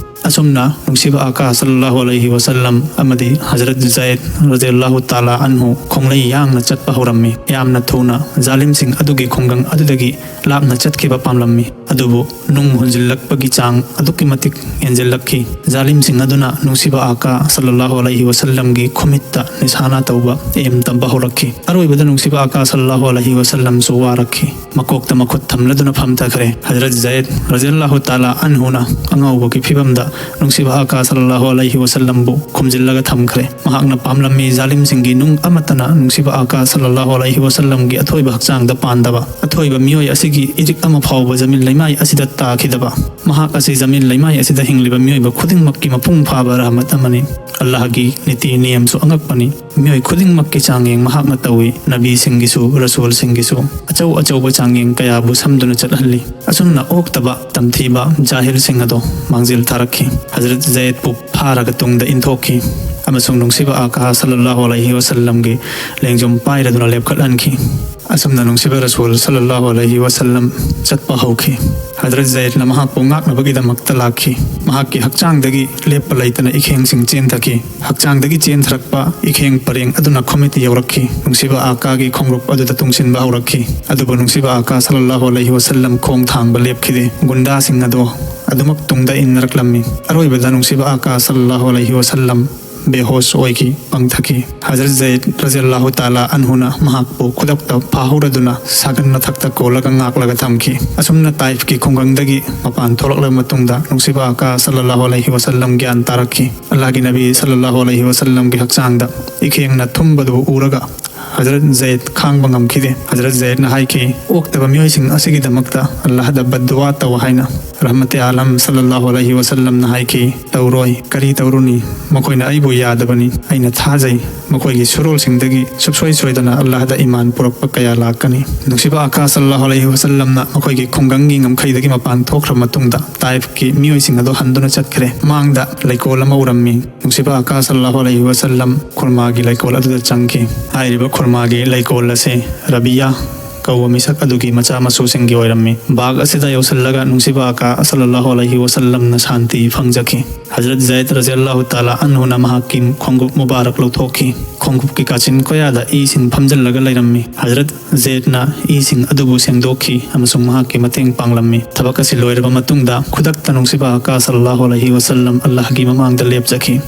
ꯑꯁꯨꯝꯅ ꯅꯨꯡꯁꯤꯕ ꯑꯀꯥ ꯁꯜꯂꯜꯂꯥꯍꯨ ꯑꯂꯩꯍꯤ ꯋꯁꯜꯂꯝ ꯑꯃꯗꯤ ꯍꯖꯔꯠ ꯖꯌꯦꯗ ꯔꯖꯤꯌꯜꯂꯥꯍꯨ ꯇꯥꯂꯥ ꯑꯟꯍꯨ ꯈꯣꯡꯂꯩ ꯌꯥꯡꯅ ꯆꯠꯄ ꯍꯧꯔꯝꯃꯤ꯫ ꯌꯥꯝꯅ ꯊꯨꯅ ꯖꯥꯂꯤꯝꯁꯤꯡ ꯑꯗꯨꯒꯤ ꯈꯨꯡꯒꯪ ꯑꯗꯨꯗꯒꯤ ꯂꯥꯞꯅ ꯆꯠꯈꯤꯕ ꯄꯥꯝꯂꯝꯃꯤ꯫ ꯑꯗꯨꯕꯨ ꯅꯨꯡ ꯍꯨꯟꯖꯤꯜꯂꯛꯄꯒꯤ ꯆꯥꯡ ꯑꯗꯨꯛꯀꯤ ꯃꯇꯤꯛ ꯍꯦꯟꯖꯤꯜꯂꯛꯈꯤ꯫ ꯖꯥꯂꯤꯝꯁꯤꯡ ꯑꯗꯨꯅ ꯅꯨꯡꯁꯤꯕ ꯑꯀꯥ ꯁꯜꯂꯜꯂꯥꯍꯨ ꯑꯂꯩꯍꯤ ꯋꯁꯜꯂꯝꯒꯤ ꯈꯨꯃꯤꯠꯇ ꯅꯤꯁꯥꯅ ꯇꯧꯕ ꯑꯦꯝ ꯇꯝꯕ ꯍꯧꯔꯛꯈꯤ꯫ ꯑꯔꯣꯏꯕꯗ ꯅꯨꯡꯁꯤꯕ ꯑꯀꯥ ꯁꯜꯂꯜꯂꯥꯍꯨ ꯑꯂꯩꯍꯤ ꯋꯁꯜꯂꯝꯁꯨ ꯋꯥꯔꯛꯈꯤ꯫ ꯃꯀꯣꯛꯇ ꯃꯈꯨꯠ ꯊꯝꯂꯗꯨꯅ ꯐꯝꯊꯈ꯭ꯔꯦ꯫ ꯍꯖꯔꯠ ꯖꯌꯦꯗ ꯔꯖꯤꯌꯜꯂꯥꯍꯨ ꯇꯥꯂꯥ ꯑꯟꯍꯨꯅ ꯑꯉꯥꯎꯕꯒꯤ ꯐꯤꯕꯝꯗ ꯅꯨꯡꯁꯤꯕ ꯑꯀꯥ ꯁꯜꯂꯜꯂꯥꯍꯨ ꯑꯂꯩꯍꯤ ꯋꯁꯜꯂꯝꯕꯨ ꯈꯨꯝꯖꯤꯜꯂꯒ ꯊꯝꯈ꯭ꯔꯦ꯫ ꯃꯍꯥꯛꯅ ꯄꯥꯝꯂꯝꯃꯤ ꯖꯥꯂꯤꯝꯁꯤꯡꯒꯤ ꯅꯨꯡ ꯑꯃꯠꯇꯅ ꯅꯨꯡꯁꯤꯕ ꯑꯀꯥ ꯁꯜꯂꯜꯂꯥꯍꯨ ꯑꯂꯩꯍꯤ ꯋꯁꯜꯂꯝꯒꯤ ꯑꯊꯣꯏꯕ ꯍꯛꯆꯥꯡꯗ ꯄꯥꯟꯗꯕ꯫ ꯑꯊꯣꯏꯕ ꯃꯤꯑꯣꯏ ꯑꯁꯤꯒꯤ ꯏꯔꯤꯛ ꯑꯃ ꯐꯥꯎꯕ ꯖꯃꯤꯟ ꯂꯩꯃꯥꯏ ꯑꯁꯤꯗ ꯇꯥꯈꯤꯗꯕ꯫ ꯃꯍꯥꯛ ꯑꯁꯤ ꯖꯃꯤꯟ ꯂꯩꯃꯥꯏ ꯑꯁꯤꯗ ꯍꯤꯡꯂꯤꯕ ꯃꯤꯑꯣꯏꯕ ꯈꯨꯗꯤꯡꯃꯛꯀꯤ ꯃꯄꯨꯡ ꯐꯥꯕ ꯔꯍꯃꯠ ꯑꯃꯅꯤ꯫ ꯑꯜꯂꯥꯍꯒꯤ ꯅꯤꯇꯤ ꯅꯤꯌꯝꯁꯨ ꯑꯉꯛꯄꯅꯤ꯫ ꯃꯤꯑꯣꯏ ꯈꯨꯗꯤꯡꯃꯛꯀꯤ ꯆꯥꯡꯌꯦꯡ ꯃꯍꯥꯛꯅ ꯇꯧꯏ꯫ ꯅꯕꯤꯁꯤꯡꯒꯤꯁꯨ, ꯔꯁꯨꯜꯁꯤꯡꯒꯤꯁꯨ ꯑꯆꯧ ꯑꯆꯧꯕ ꯆꯥꯡꯌꯦꯡ ꯀꯌꯥꯕꯨ ꯁꯝꯗꯨꯅ ꯆꯠꯍꯜꯂꯤ꯫ ꯑꯁꯨꯝꯅ ꯑꯣꯛꯇꯕ ꯇꯝꯊꯤꯕ ꯖꯥꯍꯤꯜꯁꯤꯡ ꯑꯗꯣ ꯃꯥꯡꯖꯤꯜ ꯊꯥꯔꯛꯈꯤ꯫ ꯍꯖꯔꯠ ꯖꯌꯦꯗꯄꯨ ꯐꯥꯔꯒ ꯇꯨꯡꯗ ꯏꯟꯊꯣꯛꯈꯤ ꯑꯃꯁꯨꯡ ꯅꯨꯡꯁꯤꯕ ꯑꯀꯥ ꯁꯜꯂꯜꯂꯥꯍꯨ ꯑꯂꯩꯍꯤ ꯋꯁꯜꯂꯝꯒꯤ ꯂꯦꯡꯖꯨꯝ ꯄꯥꯏꯔꯗꯨꯅ ꯂꯦꯞꯈꯠꯍꯟꯈꯤ꯫ ꯑꯁꯨꯝꯅ ꯅꯨꯡꯁꯤꯕ ꯔꯁꯨꯜ ꯁꯜꯂꯜꯂꯥꯍꯨ ꯑꯂꯩꯍꯤ ꯋꯁꯜꯂꯝ ꯆꯠꯄ ꯍꯧꯈꯤ꯫ ꯍꯖꯔꯠ ꯖꯌꯦꯗꯅ ꯃꯍꯥꯛꯄꯨ ꯉꯥꯛꯅꯕꯒꯤꯗꯃꯛꯇ ꯂꯥꯛꯈꯤ꯫ ꯃꯍꯥꯛꯀꯤ ꯍꯛꯆꯥꯡꯗꯒꯤ ꯂꯦꯞꯄ ꯂꯩꯇꯅ ꯏꯈꯦꯡꯁꯤꯡ ꯆꯦꯟꯊꯈꯤ꯫ ꯍꯛꯆꯥꯡꯗꯒꯤ ꯆꯦꯟꯊꯔꯛꯄ ꯏꯈꯦꯡ ꯄꯔꯦꯡ ꯑꯗꯨꯅ ꯈꯨꯃꯤꯠ ꯌꯧꯔꯛꯈꯤ꯫ ꯅꯨꯡꯁꯤꯕ ꯑꯀꯥꯒꯤ ꯈꯣꯡꯎꯞ ꯑꯗꯨꯗ ꯇꯨꯡꯁꯤꯟꯕ ꯍꯧꯔꯛꯈꯤ꯫ ꯑꯗꯨꯕꯨ ꯅꯨꯡꯁꯤꯕ ꯑꯀꯥ ꯁꯜꯂꯜꯂꯥꯍꯨ ꯑꯂꯩꯍꯤ ꯋꯁꯜꯂꯝ ꯈꯣꯡ ꯊꯥꯡꯕ ꯂꯦꯞꯈꯤꯗꯦ꯫ ꯒꯨꯟꯗꯥꯁꯤꯡ ꯑꯗꯣ ꯑꯗꯨꯃꯛ ꯇꯨꯡꯗ ꯏꯟꯅꯔꯛꯂꯝꯃꯤ꯫ ꯑꯔꯣꯏꯕꯗ ꯅꯨꯡꯁꯤꯕ ꯑꯀꯥ ꯁꯜꯂꯜꯂꯥꯍꯨ ꯑꯂꯩꯍꯤ ꯋꯁꯜꯂꯝ ꯕꯦꯍꯣꯁ ꯑꯣꯏꯈꯤ, ꯄꯪꯊꯈꯤ꯫ ꯍꯖꯔꯠ ꯖꯌꯦꯗ ꯔꯖꯤꯌꯜꯂꯥꯍꯨ ꯇꯥꯂꯥ ꯑꯟꯍꯨꯅ ꯃꯍꯥꯛꯄꯨ ꯈꯨꯗꯛꯇ ꯐꯥꯍꯧꯔꯗꯨꯅ ꯁꯥꯒꯟ ꯃꯊꯛꯇ ꯀꯣꯜꯂꯒ ꯉꯥꯛꯂꯒ ꯊꯝꯈꯤ꯫ ꯑꯁꯨꯝꯅ ꯇꯥꯏꯐꯀꯤ ꯈꯨꯡꯒꯪꯗꯒꯤ ꯃꯄꯥꯟ ꯊꯣꯛꯂꯛꯂꯕ ꯃꯇꯨꯡꯗ ꯅꯨꯡꯁꯤꯕ ꯑꯀꯥ ꯁꯜꯂꯜꯂꯥꯍꯨ ꯑꯂꯩꯍꯤ ꯋꯁꯜꯂꯝ ꯒ꯭ꯌꯥꯟ ꯇꯥꯔꯛꯈꯤ꯫ ꯑꯜꯂꯥꯍꯒꯤ ꯅꯕꯤ ꯁꯜꯂꯜꯂꯥꯍꯨ ꯑꯂꯩꯍꯤ ꯋꯁꯜꯂꯝꯒꯤ ꯍꯛꯆꯥꯡꯗ ꯏꯈꯦꯡꯅ ꯊꯨꯝꯕꯗꯨ ꯎꯔꯒ ꯍꯖꯔꯠ ꯖꯌꯦꯗ ꯈꯥꯡꯕ ꯉꯝꯈꯤꯗꯦ꯫ ꯍꯖꯔꯠ ꯖꯌꯦꯗꯅ ꯍꯥꯏꯈꯤ, "ꯑꯣꯛꯇꯕ ꯃꯤꯑꯣꯏꯁꯤꯡ ꯑꯁꯤꯒꯤꯗꯃꯛꯇ ꯑꯜꯂꯥꯍꯗ ꯕꯗꯗꯨꯋꯥ ꯇꯧ" ꯍꯥꯏꯅ꯫ ꯔꯍꯃꯇꯦ ꯑꯥꯂꯝ ꯁꯜꯂꯜꯂꯥꯍꯨ ꯑꯂꯩꯍꯤ ꯋꯁꯜꯂꯝꯅ ꯍꯥꯏꯈꯤ, "ꯇꯧꯔꯣꯏ, ꯀꯔꯤ ꯇꯧꯔꯨꯅꯤ? ꯃꯈꯣꯏꯅ ꯑꯩꯕꯨ ꯌꯥꯗꯕꯅꯤ꯫ ꯑꯩꯅ ꯊꯥꯖꯩ, ꯃꯈꯣꯏꯒꯤ ꯁꯨꯔꯣꯜꯁꯤꯡꯗꯒꯤ ꯁꯨꯞꯁꯣꯏ ꯁꯣꯏꯗꯅ ꯑꯜꯂꯥꯍꯗ ꯏꯃꯥꯟ ꯄꯨꯔꯛꯄ ꯀꯌꯥ ꯂꯥꯛꯀꯅꯤ"꯫ ꯅꯨꯡꯁꯤꯕ ꯑꯀꯥ ꯁꯜꯂꯜꯂꯥꯍꯨ ꯑꯂꯩꯍꯤ ꯋꯁꯜꯂꯝꯅ ꯃꯈꯣꯏꯒꯤ ꯈꯨꯡꯒꯪꯒꯤ ꯉꯝꯈꯩꯗꯒꯤ ꯃꯄꯥꯟ ꯊꯣꯛꯈ꯭ꯔꯕ ꯃꯇꯨꯡꯗ, ꯇꯥꯏꯐꯀꯤ ꯃꯤꯑꯣꯏꯁꯤꯡ ꯑꯗꯨ ꯍꯟꯗꯨꯅ ꯆꯠꯈ꯭ꯔꯦ꯫ ꯃꯥꯡꯗ ꯂꯩꯀꯣꯜ ꯑꯃ ꯎꯔꯝꯃꯤ꯫ ꯅꯨꯡꯁꯤꯕ ꯑꯀꯥ ꯁꯜꯂꯜꯂꯥꯍꯨ ꯑꯂꯩꯍꯤ ꯋꯁꯜꯂꯝ ꯈꯨꯔꯃꯥꯒꯤ ꯂꯩꯀꯣꯜ ꯑꯗꯨꯗ ꯆꯪꯈꯤ꯫ ꯍꯥꯏꯔꯤꯕ ꯈꯨꯔꯃꯥꯒꯤ ꯂꯩꯀꯣꯜ ꯑꯁꯤ ꯔꯕꯤꯌꯥ ꯀꯧꯕ ꯃꯤꯁꯛ ꯑꯗꯨꯒꯤ ꯃꯆꯥ ꯃꯁꯨꯁꯤꯡꯒꯤ ꯑꯣꯏꯔꯝꯃꯤ꯫ ꯕꯥꯒ ꯑꯁꯤꯗ ꯌꯧꯁꯤꯜꯂꯒ ꯅꯨꯡꯁꯤꯕ ꯑꯀꯥ ꯁꯜꯂꯜꯂꯥꯍꯨ ꯑꯂꯩꯍꯤ ꯋꯁꯜꯂꯝꯅ ꯁꯥꯟꯇꯤ ꯐꯪꯖꯈꯤ꯫ ꯍꯖꯔꯠ ꯖꯌꯗ ꯔꯖꯤꯌꯜꯂꯥꯍꯨ ꯇꯥꯂꯥ ꯑꯟꯍꯨꯅ ꯃꯍꯥꯛꯀꯤ ꯈꯣꯡꯎꯞ ꯃꯨꯕꯥꯔꯛ ꯂꯧꯊꯣꯛꯈꯤ꯫ ꯈꯣꯡꯎꯞꯀꯤ ꯀꯥꯆꯤꯟ ꯀꯣꯌꯥꯗ ꯏꯁꯤꯡ ꯐꯝꯖꯤꯜꯂꯒ ꯂꯩꯔꯝꯃꯤ꯫ ꯍꯖꯔꯠ ꯖꯌꯗꯅ ꯏꯁꯤꯡ ꯑꯗꯨꯕꯨ ꯁꯦꯡꯗꯣꯛꯈꯤ ꯑꯃꯁꯨꯡ ꯃꯍꯥꯛꯀꯤ ꯃꯇꯦꯡ ꯄꯥꯡꯂꯝꯃꯤ꯫ ꯊꯕꯛ ꯑꯁꯤ ꯂꯣꯏꯔꯕ ꯃꯇꯨꯡꯗ, ꯈꯨꯗꯛꯇ ꯅꯨꯡꯁꯤꯕ ꯑꯀꯥ ꯁꯜꯂꯜꯂꯥꯍꯨ ꯑꯂꯩꯍꯤ ꯋꯁꯜꯂꯝ ꯑꯜꯂꯥꯍꯒꯤ ꯃꯃꯥꯡꯗ ꯂꯦꯞꯆꯈꯤ꯫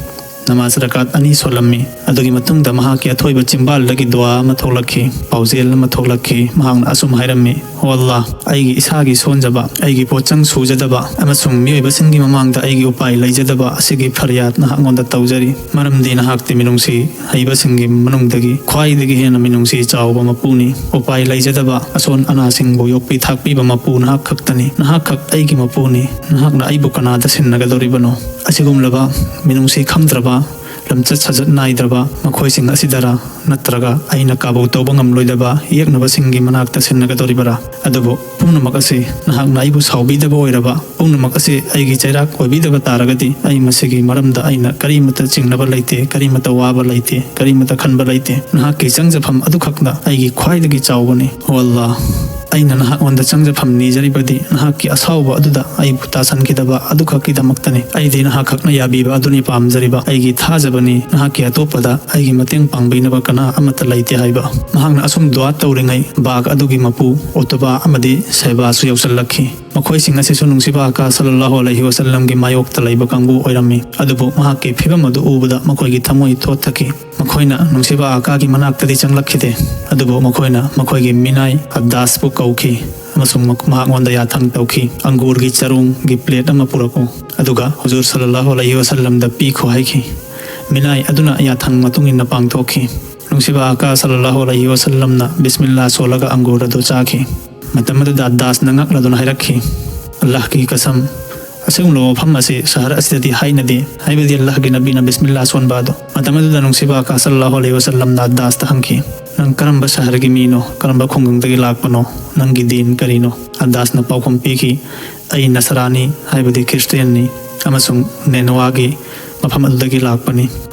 ꯅꯃꯥꯖ ꯔꯀꯥꯠ ꯑꯅꯤ ꯁꯣꯜꯂꯝꯃꯤ꯫ ꯑꯗꯨꯒꯤ ꯃꯇꯨꯡꯗ ꯃꯍꯥꯛꯀꯤ ꯑꯊꯣꯏꯕ ꯆꯤꯝꯕꯥꯜꯗꯒꯤ ꯗꯨꯋꯥ ꯑꯃ ꯊꯣꯛꯂꯛꯈꯤ, ꯄꯥꯎꯖꯦꯜ ꯑꯃ ꯊꯣꯛꯂꯛꯈꯤ꯫ ꯃꯍꯥꯛꯅ ꯑꯁꯨꯝ ꯍꯥꯏꯔꯝꯃꯤ, "ꯑꯣ ꯑꯜꯂꯥꯍ, ꯑꯩꯒꯤ ꯏꯁꯥꯒꯤ ꯁꯣꯟꯖꯕ, ꯑꯩꯒꯤ ꯄꯣꯠꯆꯪ ꯁꯨꯖꯗꯕ ꯑꯃꯁꯨꯡ ꯃꯤꯑꯣꯏꯕꯁꯤꯡꯒꯤ ꯃꯃꯥꯡꯗ ꯑꯩꯒꯤ ꯎꯄꯥꯏ ꯂꯩꯖꯗꯕ ꯑꯁꯤꯒꯤ ꯐꯔꯤꯌꯥꯗ ꯅꯍꯥꯛꯉꯣꯟꯗ ꯇꯧꯖꯔꯤ, ꯃꯔꯝꯗꯤ ꯅꯍꯥꯛꯇꯤ ꯃꯤꯅꯨꯡꯁꯤ ꯍꯩꯕꯁꯤꯡꯒꯤ ꯃꯅꯨꯡꯗꯒꯤ ꯈ꯭ꯋꯥꯏꯗꯒꯤ ꯍꯦꯟꯅ ꯃꯤꯅꯨꯡꯁꯤ ꯆꯥꯎꯕ ꯃꯄꯨꯅꯤ꯫ ꯎꯄꯥꯏ ꯂꯩꯖꯗꯕ ꯑꯁꯣꯟ ꯑꯅꯥꯁꯤꯡꯕꯨ ꯌꯣꯛꯄꯤ ꯊꯥꯛꯄꯤꯕ ꯃꯄꯨ ꯅꯍꯥꯛ ꯈꯛꯇꯅꯤ꯫ ꯅꯍꯥꯛ ꯈꯛ ꯑꯩꯒꯤ ꯃꯄꯨꯅꯤ꯫ ꯅꯍꯥꯛꯅ ꯑꯩꯕꯨ ꯀꯅꯥꯗ ꯁꯤꯟꯅꯒꯗꯧꯔꯤꯕꯅꯣ?" ꯑꯁꯤꯒꯨꯝꯂꯕ ꯃꯤꯅꯨꯡꯁꯤ ꯈꯪꯗ꯭ꯔꯕ, ꯂꯝꯆꯠ ꯁꯥꯖꯠ ꯅꯥꯏꯗ꯭ꯔꯕ ꯃꯈꯣꯏꯁꯤꯡ ꯑꯁꯤꯗꯔꯥ, ꯅꯠꯇ꯭ꯔꯒ ꯑꯩꯅ ꯀꯥꯕꯨ ꯇꯧꯕ ꯉꯝꯂꯣꯏꯗꯕ ꯌꯦꯛꯅꯕꯁꯤꯡꯒꯤ ꯃꯅꯥꯛꯇ ꯁꯤꯟꯅꯒꯗꯧꯔꯤꯕꯔꯥ? ꯑꯗꯨꯕꯨ ꯄꯨꯝꯅꯃꯛ ꯑꯁꯤ ꯅꯍꯥꯛꯅ ꯑꯩꯕꯨ ꯁꯥꯎꯕꯤꯗꯕ ꯑꯣꯏꯔꯕ, ꯄꯨꯝꯅꯃꯛ ꯑꯁꯤ ꯑꯩꯒꯤ ꯆꯩꯔꯥꯛ ꯑꯣꯏꯕꯤꯗꯕ ꯇꯥꯔꯒꯗꯤ, ꯑꯩ ꯃꯁꯤꯒꯤ ꯃꯔꯝꯗ ꯑꯩꯅ ꯀꯔꯤꯃꯠꯇ ꯆꯤꯡꯅꯕ ꯂꯩꯇꯦ, ꯀꯔꯤꯃꯠꯇ ꯋꯥꯕ ꯂꯩꯇꯦ, ꯀꯔꯤꯃꯠꯇ ꯈꯟꯕ ꯂꯩꯇꯦ꯫ ꯅꯍꯥꯛꯀꯤ ꯆꯪꯖꯐꯝ ꯑꯗꯨꯈꯛꯅ ꯑꯩꯒꯤ ꯈ꯭ꯋꯥꯏꯗꯒꯤ ꯆꯥꯎꯕꯅꯤ꯫ ꯑꯣ ꯑꯜꯂꯥꯍ, ꯑꯩꯅ ꯅꯍꯥꯛꯉꯣꯟꯗ ꯆꯪꯖꯐꯝ ꯅꯤꯖꯔꯤꯕꯗꯤ ꯅꯍꯥꯛꯀꯤ ꯑꯁꯥꯎꯕ ꯑꯗꯨꯗ ꯑꯩꯕꯨ ꯇꯥꯁꯟꯈꯤꯗꯕ ꯑꯗꯨꯈꯛꯀꯤꯗꯃꯛꯇꯅꯤ꯫ ꯑꯩꯗꯤ ꯅꯍꯥꯛ ꯈꯛꯅ ꯌꯥꯕꯤꯕ ꯑꯗꯨꯅꯤ ꯄꯥꯝꯖꯔꯤꯕ꯫ ꯑꯩꯒꯤ ꯊꯥꯖꯕꯅꯤ, ꯅꯍꯥꯛꯀꯤ ꯑꯇꯣꯞꯄꯗ ꯑꯩꯒꯤ ꯃꯇꯦꯡ ꯄꯥꯡꯕꯤꯅꯕ ꯀꯅꯥ ꯑꯃꯠꯇ ꯂꯩꯇꯦ ꯍꯥꯏꯕ꯫ ꯃꯍꯥꯛꯅ ꯑꯁꯨꯝ ꯗꯨꯋꯥ ꯇꯧꯔꯤꯉꯩ, ꯕꯥꯒ ꯑꯗꯨꯒꯤ ꯃꯄꯨ ꯎꯇꯕꯥ ꯑꯃꯗꯤ ꯁꯩꯕꯥꯁꯨ ꯌꯧꯁꯤꯜꯂꯛꯈꯤ꯫ ꯃꯈꯣꯏꯁꯤꯡ ꯑꯁꯤꯁꯨ ꯅꯨꯡꯁꯤꯕ ꯑꯀꯥ ꯁꯜꯂꯜꯂꯥꯍꯨ ꯑꯂꯩꯍꯤ ꯋꯁꯜꯂꯝꯒꯤ ꯃꯥꯌꯣꯛꯇ ꯂꯩꯕ ꯀꯥꯡꯕꯨ ꯑꯣꯏꯔꯝꯃꯤ꯫ ꯑꯗꯨꯕꯨ ꯃꯍꯥꯛꯀꯤ ꯐꯤꯚꯝ ꯑꯗꯨ ꯎꯕꯗ ꯃꯈꯣꯏꯒꯤ ꯊꯃꯣꯏ ꯊꯣꯠꯊꯈꯤ꯫ ꯃꯈꯣꯏꯅ ꯅꯨꯡꯁꯤꯕ ꯑꯀꯥꯒꯤ ꯃꯅꯥꯛꯇꯗꯤ ꯆꯪꯂꯛꯈꯤꯗꯦ, ꯑꯗꯨꯕꯨ ꯃꯈꯣꯏꯅ ꯃꯈꯣꯏꯒꯤ ꯃꯤꯅꯥꯏ ꯑꯗꯥꯁꯄꯨ ꯀꯧꯈꯤ ꯑꯃꯁꯨꯡ ꯃꯛ-, ꯃꯍꯥꯛꯉꯣꯟꯗ ꯌꯥꯊꯪ ꯇꯧꯈꯤ, "ꯑꯪꯒꯨꯔꯒꯤ ꯆꯔꯣꯡꯒꯤ ꯄ꯭ꯂꯦꯠ ꯑꯃ ꯄꯨꯔꯛꯎ, ꯑꯗꯨꯒ ꯍꯨꯖꯨꯔ ꯁꯜꯂꯜꯂꯥꯍꯨ ꯑꯂꯩꯍꯤ ꯋꯁꯜꯂꯝꯗ ꯄꯤꯈꯣ" ꯍꯥꯏꯈꯤ꯫ ꯃꯤꯅꯥꯏ ꯑꯗꯨꯅ ꯌꯥꯊꯪ ꯃꯇꯨꯡ ꯏꯟꯅ ꯄꯥꯡꯊꯣꯛꯈꯤ꯫ ꯅꯨꯡꯁꯤꯕ ꯑꯀꯥ ꯁꯜꯂꯜꯂꯥꯍꯨ ꯑꯂꯩꯍꯤ ꯋꯥꯁꯜꯂꯝꯅ ꯕꯤꯁꯃꯤꯜꯂꯥ ꯁꯣꯜꯂꯒ ꯑꯪꯒꯨꯔ ꯑꯗꯨ ꯆꯥꯈꯤ꯫ ꯃꯇꯝ ꯑꯗꯨꯗ ꯑꯗꯥꯁꯅ ꯉꯛꯂꯗꯨꯅ ꯍꯥꯏꯔꯛꯈꯤ, "ꯑꯜꯂꯥꯍꯒꯤ ꯀꯁꯝ, ꯑꯁꯤꯒꯨꯝꯂꯕ ꯃꯐꯝ ꯑꯁꯤ ꯁꯍꯔ ꯑꯁꯤꯗꯗꯤ ꯍꯥꯏꯅꯗꯦ, ꯍꯥꯏꯕꯗꯤ ꯑꯜꯂꯥꯍꯒꯤ ꯅꯕꯤꯅ ꯕꯤꯁꯃꯤꯜꯂꯥ ꯁꯣꯟꯕ ꯑꯗꯨ"꯫ ꯃꯇꯝ ꯑꯗꯨꯗ ꯅꯨꯡꯁꯤꯕ ꯑꯀꯥ ꯁꯜꯂꯜꯂꯥꯍꯨ ꯑꯂꯩꯍꯤ ꯋꯥꯁꯜꯂꯝꯅ ꯑꯗꯥꯁꯇ ꯍꯪꯈꯤ, "ꯅꯪ ꯀꯔꯝꯕ ꯁꯍꯔꯒꯤ ꯃꯤꯅꯣ? ꯀꯔꯝꯕ ꯈꯨꯡꯒꯪꯗꯒꯤ ꯂꯥꯛꯄꯅꯣ? ꯅꯪꯒꯤ ꯗꯤꯟ ꯀꯔꯤꯅꯣ?" ꯑꯗꯥꯁꯅ ꯄꯥꯎꯈꯨꯝ ꯄꯤꯈꯤ, "ꯑꯩ ꯅꯁꯔꯥꯅꯤ, ꯍꯥꯏꯕꯗꯤ ꯈ꯭ꯔꯤꯁꯇꯤꯌꯥꯟꯅꯤ, ꯑꯃꯁꯨꯡ ꯅꯦꯅꯋꯥꯒꯤ ꯃꯐꯝ ꯑꯗꯨꯗꯒꯤ ꯂꯥꯛꯄꯅꯤ"꯫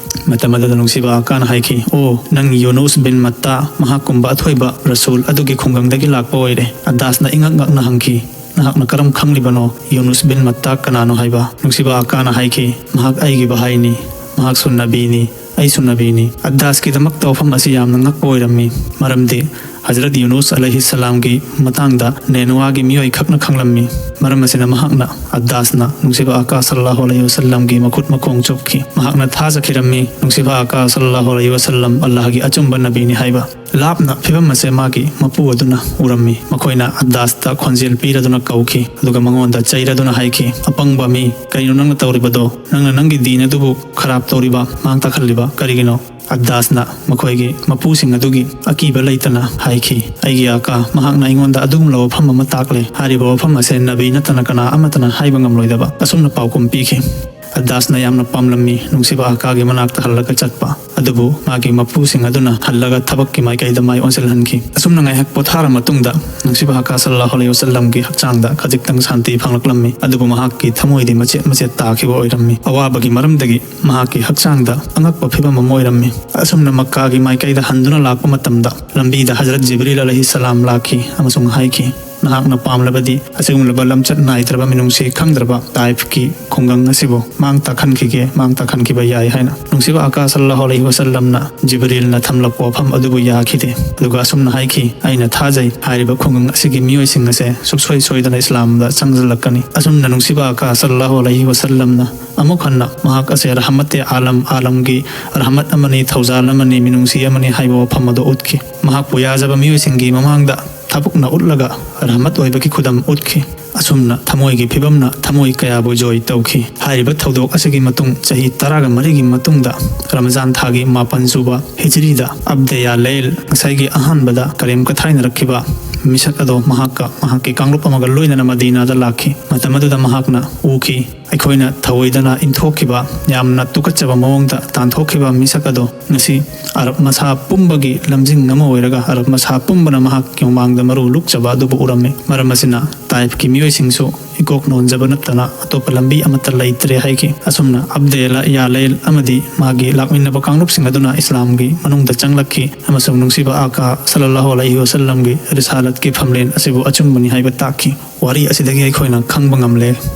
ꯃꯇꯝ ꯑꯗꯨꯗ ꯅꯨꯡꯁꯤꯕ ꯑꯀꯥꯅ ꯍꯥꯏꯈꯤ, "ꯑꯣ, ꯅꯪ ꯌꯨꯅꯨꯁ ꯕꯤꯟ ꯃꯠꯇꯥ, ꯃꯍꯥꯛꯀꯨꯝꯕ ꯑꯊꯣꯏꯕ ꯔꯁꯨꯜ ꯑꯗꯨꯒꯤ ꯈꯨꯡꯒꯪꯗꯒꯤ ꯂꯥꯛꯄ ꯑꯣꯏꯔꯦ"꯫ ꯑꯗꯥꯁꯅ ꯏꯉꯛ ꯉꯛꯅ ꯍꯪꯈꯤ, "ꯅꯍꯥꯛꯅ ꯀꯔꯝ ꯈꯪꯂꯤꯕꯅꯣ? ꯌꯨꯅꯨꯁ ꯕꯤꯟ ꯃꯠꯇꯥ ꯀꯅꯥꯅꯣ?" ꯍꯥꯏꯕ꯫ ꯅꯨꯡꯁꯤꯕ ꯑꯀꯥꯅ ꯍꯥꯏꯈꯤ, "ꯃꯍꯥꯛ ꯑꯩꯒꯤ ꯚꯥꯏꯅꯤ, ꯃꯍꯥꯛꯁꯨ ꯅꯕꯤꯅꯤ, ꯑꯩꯁꯨ ꯅꯕꯤꯅꯤ"꯫ ꯑꯗꯥꯁꯀꯤꯗꯃꯛꯇ ꯋꯥꯐꯝ ꯑꯁꯤ ꯌꯥꯝꯅ ꯉꯛꯄ ꯑꯣꯏꯔꯝꯃꯤ, ꯃꯔꯝꯗꯤ ꯍꯖꯔꯠ ꯌꯨꯅꯨꯁ ꯑꯂꯩꯍꯤ ꯁꯂꯥꯝꯒꯤ ꯃꯇꯥꯡꯗ ꯅꯦꯅꯋꯥꯒꯤ ꯃꯤꯑꯣꯏ ꯈꯛꯅ ꯈꯪꯂꯝꯃꯤ꯫ ꯃꯔꯝ ꯑꯁꯤꯅ ꯃꯍꯥꯛꯅ, ꯑꯗꯥꯁꯅ ꯅꯨꯡꯁꯤꯕ ꯑꯀꯥ ꯁꯜꯂꯜꯂꯥꯍꯨ ꯑꯂꯩꯍꯤ ꯋꯥꯁꯜꯂꯝꯒꯤ ꯃꯈꯨꯠ ꯃꯈꯣꯡ ꯆꯨꯞꯈꯤ꯫ ꯃꯍꯥꯛꯅ ꯊꯥꯖꯈꯤꯔꯝꯃꯤ, ꯅꯨꯡꯁꯤꯕ ꯑꯀꯥ ꯁꯜꯂꯜꯂꯥꯍꯨ ꯑꯂꯩꯍꯤ ꯋꯥꯁꯜꯂꯝ ꯑꯜꯂꯥꯍꯒꯤ ꯑꯆꯨꯝꯕ ꯅꯕꯤꯅꯤ ꯍꯥꯏꯕ꯫ ꯂꯥꯞꯅ ꯐꯤꯕꯝ ꯑꯁꯦ ꯃꯥꯒꯤ ꯃꯄꯨ ꯑꯗꯨꯅ ꯎꯔꯝꯃꯤ꯫ ꯃꯈꯣꯏꯅ ꯑꯗꯥꯁꯇ ꯈꯣꯟꯖꯦꯜ ꯄꯤꯔꯗꯨꯅ ꯀꯧꯈꯤ, ꯑꯗꯨꯒ ꯃꯉꯣꯟꯗ ꯆꯩꯔꯗꯨꯅ ꯍꯥꯏꯈꯤ, "ꯑꯄꯪꯕ ꯃꯤ, ꯀꯔꯤꯅꯣ ꯅꯪꯅ ꯇꯧꯔꯤꯕꯗꯣ? ꯅꯪꯅ ꯅꯪꯒꯤ ꯗꯤꯟ ꯑꯗꯨꯕꯨ ꯈꯔꯥꯞ ꯇꯧꯔꯤꯕ, ꯃꯥꯡ ꯇꯥꯛꯍꯜꯂꯤꯕ ꯀꯔꯤꯒꯤꯅꯣ?" ꯑꯗꯥꯁꯅ ꯃꯈꯣꯏꯒꯤ ꯃꯄꯨꯁꯤꯡ ꯑꯗꯨꯒꯤ ꯑꯀꯤꯕ ꯂꯩꯇꯅ ꯍꯥꯏꯈꯤ, "ꯑꯩꯒꯤ ꯑꯀꯥ, ꯃꯍꯥꯛꯅ ꯑꯩꯉꯣꯟꯗ ꯑꯗꯨꯒꯨꯝꯂꯕ ꯋꯥꯐꯝ ꯑꯃ ꯇꯥꯛꯂꯦ꯫ ꯍꯥꯏꯔꯤꯕ ꯋꯥꯐꯝ ꯑꯁꯦ ꯅꯕꯤ ꯅꯠꯇꯅ ꯀꯅꯥ ꯑꯃꯠꯇꯅ ꯍꯥꯏꯕ ꯉꯝꯂꯣꯏꯗꯕ ꯑꯁꯨꯝꯅ ꯄꯥꯎꯈꯨꯝ ꯄꯤꯈꯤ"꯫ ꯑꯗꯥꯁꯅ ꯌꯥꯝꯅ ꯄꯥꯝꯂꯝꯃꯤ ꯅꯨꯡꯁꯤꯕ ꯑꯀꯥꯒꯤ ꯃꯅꯥꯛꯇ ꯍꯜꯂꯒ ꯆꯠꯄ, ꯑꯗꯨꯕꯨ ꯃꯥꯒꯤ ꯃꯄꯨꯁꯤꯡ ꯑꯗꯨꯅ ꯍꯜꯂꯒ ꯊꯕꯛꯀꯤ ꯃꯥꯏꯀꯩꯗ ꯃꯥꯏ ꯑꯣꯟꯁꯤꯜꯍꯟꯈꯤ꯫ ꯑꯁꯨꯝꯅ ꯉꯥꯏꯍꯥꯛ ꯄꯣꯊꯥꯔ ꯃꯇꯨꯡꯗ ꯅꯨꯡꯁꯤꯕ ꯑꯀꯥ ꯁꯜꯂꯜꯂꯥꯍꯨ ꯑꯂꯩꯍꯤ ꯋꯥꯁꯜꯂꯝꯒꯤ ꯍꯛꯆꯥꯡꯗ ꯈꯖꯤꯛꯇꯪ ꯁꯥꯟꯇꯤ ꯐꯪꯂꯛꯂꯝꯃꯤ, ꯑꯗꯨꯕꯨ ꯃꯍꯥꯛꯀꯤ ꯊꯃꯣꯏꯗꯤ ꯃꯆꯦꯠ ꯃꯆꯦꯠ ꯇꯥꯈꯤꯕ ꯑꯣꯏꯔꯝꯃꯤ꯫ ꯑꯋꯥꯕꯒꯤ ꯃꯔꯝꯗꯒꯤ ꯃꯍꯥꯛꯀꯤ ꯍꯛꯆꯥꯡꯗ ꯑꯉꯛꯄ ꯐꯤꯕꯝ ꯑꯃ ꯑꯣꯏꯔꯝꯃꯤ꯫ ꯑꯁꯨꯝꯅ ꯃꯛꯀꯥꯒꯤ ꯃꯥꯏꯀꯩꯗ ꯍꯟꯗꯨꯅ ꯂꯥꯛꯄ ꯃꯇꯝꯗ ꯂꯝꯕꯤꯗ ꯍꯖꯔꯠ ꯖꯤꯕ꯭ꯔꯤꯜ ꯑꯂꯩꯍꯤ ꯁꯂꯥꯝ ꯂꯥꯛꯈꯤ ꯑꯃꯁꯨꯡ ꯍꯥꯏꯈꯤ, "ꯅꯍꯥꯛꯅ ꯄꯥꯝꯂꯕꯗꯤ ꯑꯁꯤꯒꯨꯝꯂꯕ ꯂꯝꯆꯠ ꯅꯥꯏꯗ꯭ꯔꯕ, ꯃꯤꯅꯨꯡꯁꯤ ꯈꯪꯗ꯭ꯔꯕ ꯇꯥꯏꯐꯀꯤ ꯈꯨꯡꯒꯪ ꯑꯁꯤꯕꯨ ꯃꯥꯡ ꯇꯥꯛꯍꯟꯈꯤꯒꯦ, ꯃꯥꯡ ꯇꯥꯛꯍꯟꯈꯤꯕ ꯌꯥꯏ" ꯍꯥꯏꯅ꯫ ꯅꯨꯡꯁꯤꯕ ꯑꯀꯥ ꯁꯜꯂꯜꯂꯥꯍꯨ ꯑꯂꯩꯍꯤ ꯋꯥꯁꯜꯂꯝꯅ ꯖꯤꯕ꯭ꯔꯤꯜꯅ ꯊꯝꯂꯛꯄ ꯋꯥꯐꯝ ꯑꯗꯨꯕꯨ ꯌꯥꯈꯤꯗꯦ, ꯑꯗꯨꯒ ꯑꯁꯨꯝꯅ ꯍꯥꯏꯈꯤ, "ꯑꯩꯅ ꯊꯥꯖꯩ ꯍꯥꯏꯔꯤꯕ ꯈꯨꯡꯒꯪ ꯑꯁꯤꯒꯤ ꯃꯤꯑꯣꯏꯁꯤꯡ ꯑꯁꯦ ꯁꯨꯛꯁꯣꯏ ꯁꯣꯏꯗꯅ ꯏꯁꯂꯥꯝꯗ ꯆꯪꯁꯤꯜꯂꯛꯀꯅꯤ"꯫ ꯑꯁꯨꯝꯅ ꯅꯨꯡꯁꯤꯕ ꯑꯀꯥ ꯁꯜꯂꯜꯂꯥꯍꯨ ꯑꯂꯩꯍꯤ ꯋꯥꯁꯜꯂꯝꯅ ꯑꯃꯨꯛ ꯍꯟꯅ ꯃꯍꯥꯛ ꯑꯁꯦ ꯔꯍꯃꯠꯇꯦ ꯑꯥꯂꯝ, ꯑꯥꯂꯝꯒꯤ ꯔꯍꯃꯠ ꯑꯃꯅꯤ, ꯊꯧꯖꯥꯜ ꯑꯃꯅꯤ, ꯃꯤꯅꯨꯡꯁꯤ ꯑꯃꯅꯤ ꯍꯥꯏꯕ ꯋꯥꯐꯝ ꯑꯗꯨ ꯎꯠꯈꯤ꯫ ꯃꯍꯥꯛꯄꯨ ꯌꯥꯖꯕ ꯃꯤꯑꯣꯏꯁꯤꯡꯒꯤ ꯃꯃꯥꯡꯗ ꯊꯥꯕꯨꯛꯅ ꯎꯠꯂꯒ ꯔꯍꯃꯠ ꯑꯣꯏꯕꯒꯤ ꯈꯨꯗꯝ ꯎꯠꯈꯤ꯫ ꯑꯁꯨꯝꯅ ꯊꯃꯣꯏꯒꯤ ꯐꯤꯕꯝꯅ ꯊꯃꯣꯏ ꯀꯌꯥꯕꯨ ꯖꯣꯏ ꯇꯧꯈꯤ꯫ ꯍꯥꯏꯔꯤꯕ ꯊꯧꯗꯣꯛ ꯑꯁꯤꯒꯤ ꯃꯇꯨꯡ ꯆꯍꯤ ꯇꯔꯥꯒ ꯃꯔꯤꯒꯤ ꯃꯇꯨꯡꯗ ꯔꯃꯖꯥꯟ ꯊꯥꯒꯤ ꯃꯥꯄꯟ ꯁꯨꯕ ꯍꯤꯖꯔꯤꯗ ꯑꯕꯗꯦ ꯌꯥ ꯂꯩꯜ, ꯉꯁꯥꯏꯒꯤ ꯑꯍꯥꯟꯕꯗ ꯀꯔꯦꯝ ꯀꯊꯥꯏꯅꯔꯛꯈꯤꯕ ꯃꯤꯁꯛ ꯑꯗꯣ ꯃꯍꯥꯛꯀ ꯃꯍꯥꯛꯀꯤ ꯀꯥꯡꯂꯨꯞ ꯑꯃꯒ ꯂꯣꯏꯅꯅ ꯃꯗꯤꯅꯥꯗ ꯂꯥꯛꯈꯤ꯫ ꯃꯇꯝ ꯑꯗꯨꯗ ꯃꯍꯥꯛꯅ ꯎꯈꯤ, ꯑꯩꯈꯣꯏꯅ ꯊꯑꯣꯏꯗꯅ ꯏꯟꯊꯣꯛꯈꯤꯕ ꯌꯥꯝꯅ ꯇꯨꯀꯠꯆꯕ ꯃꯑꯣꯡꯗ ꯇꯥꯟꯊꯣꯛꯈꯤꯕ ꯃꯤꯁꯛ ꯑꯗꯣ ꯉꯁꯤ ꯑꯔꯕ ꯃꯁꯥ ꯄꯨꯝꯕꯒꯤ ꯂꯝꯖꯤꯡ ꯑꯃ ꯑꯣꯏꯔꯒ ꯑꯔꯕ ꯃꯁꯥ ꯄꯨꯝꯕꯅ ꯃꯍꯥꯛꯀꯤ ꯃꯃꯥꯡꯗ ꯃꯔꯨ ꯂꯨꯛꯆꯕ ꯑꯗꯨꯕꯨ ꯎꯔꯝꯃꯤ꯫ ꯃꯔꯝ ꯑꯁꯤꯅ ꯇꯥꯏꯐꯀꯤ ꯃꯤꯑꯣꯏꯁꯤꯡꯁꯨ ꯏꯀꯣꯛ ꯅꯣꯟꯖꯕ ꯅꯠꯇꯅ ꯑꯇꯣꯞꯄ ꯂꯝꯕꯤ ꯑꯃꯠꯇ ꯂꯩꯇ꯭ꯔꯦ ꯍꯥꯏꯈꯤ꯫ ꯑꯁꯨꯝꯅ ꯑꯕꯗꯦ ꯌꯥ ꯂꯩꯜ ꯑꯃꯗꯤ ꯃꯥꯒꯤ ꯂꯥꯛꯃꯤꯟꯅꯕ ꯀꯥꯡꯂꯨꯞꯁꯤꯡ ꯑꯗꯨꯅ ꯏꯁꯂꯥꯝꯒꯤ ꯃꯅꯨꯡꯗ ꯆꯪꯂꯛꯈꯤ ꯑꯃꯁꯨꯡ ꯅꯨꯡꯁꯤꯕ ꯑꯥꯀꯥ ꯁꯜꯂꯜꯂꯥꯍꯨ ꯑꯂꯩꯍꯤ ꯋꯁꯜꯂꯝꯒꯤ ꯔꯤꯁꯥꯂꯠꯀꯤ ꯐꯝꯂꯦꯟ ꯑꯁꯤꯕꯨ ꯑꯆꯨꯝꯕꯅꯤ ꯍꯥꯏꯕ ꯇꯥꯛꯈꯤ꯫ ꯋꯥꯔꯤ ꯑꯁꯤꯗꯒꯤ ꯑꯩꯈꯣꯏꯅ ꯈꯪꯕ ꯉꯝꯂꯦ,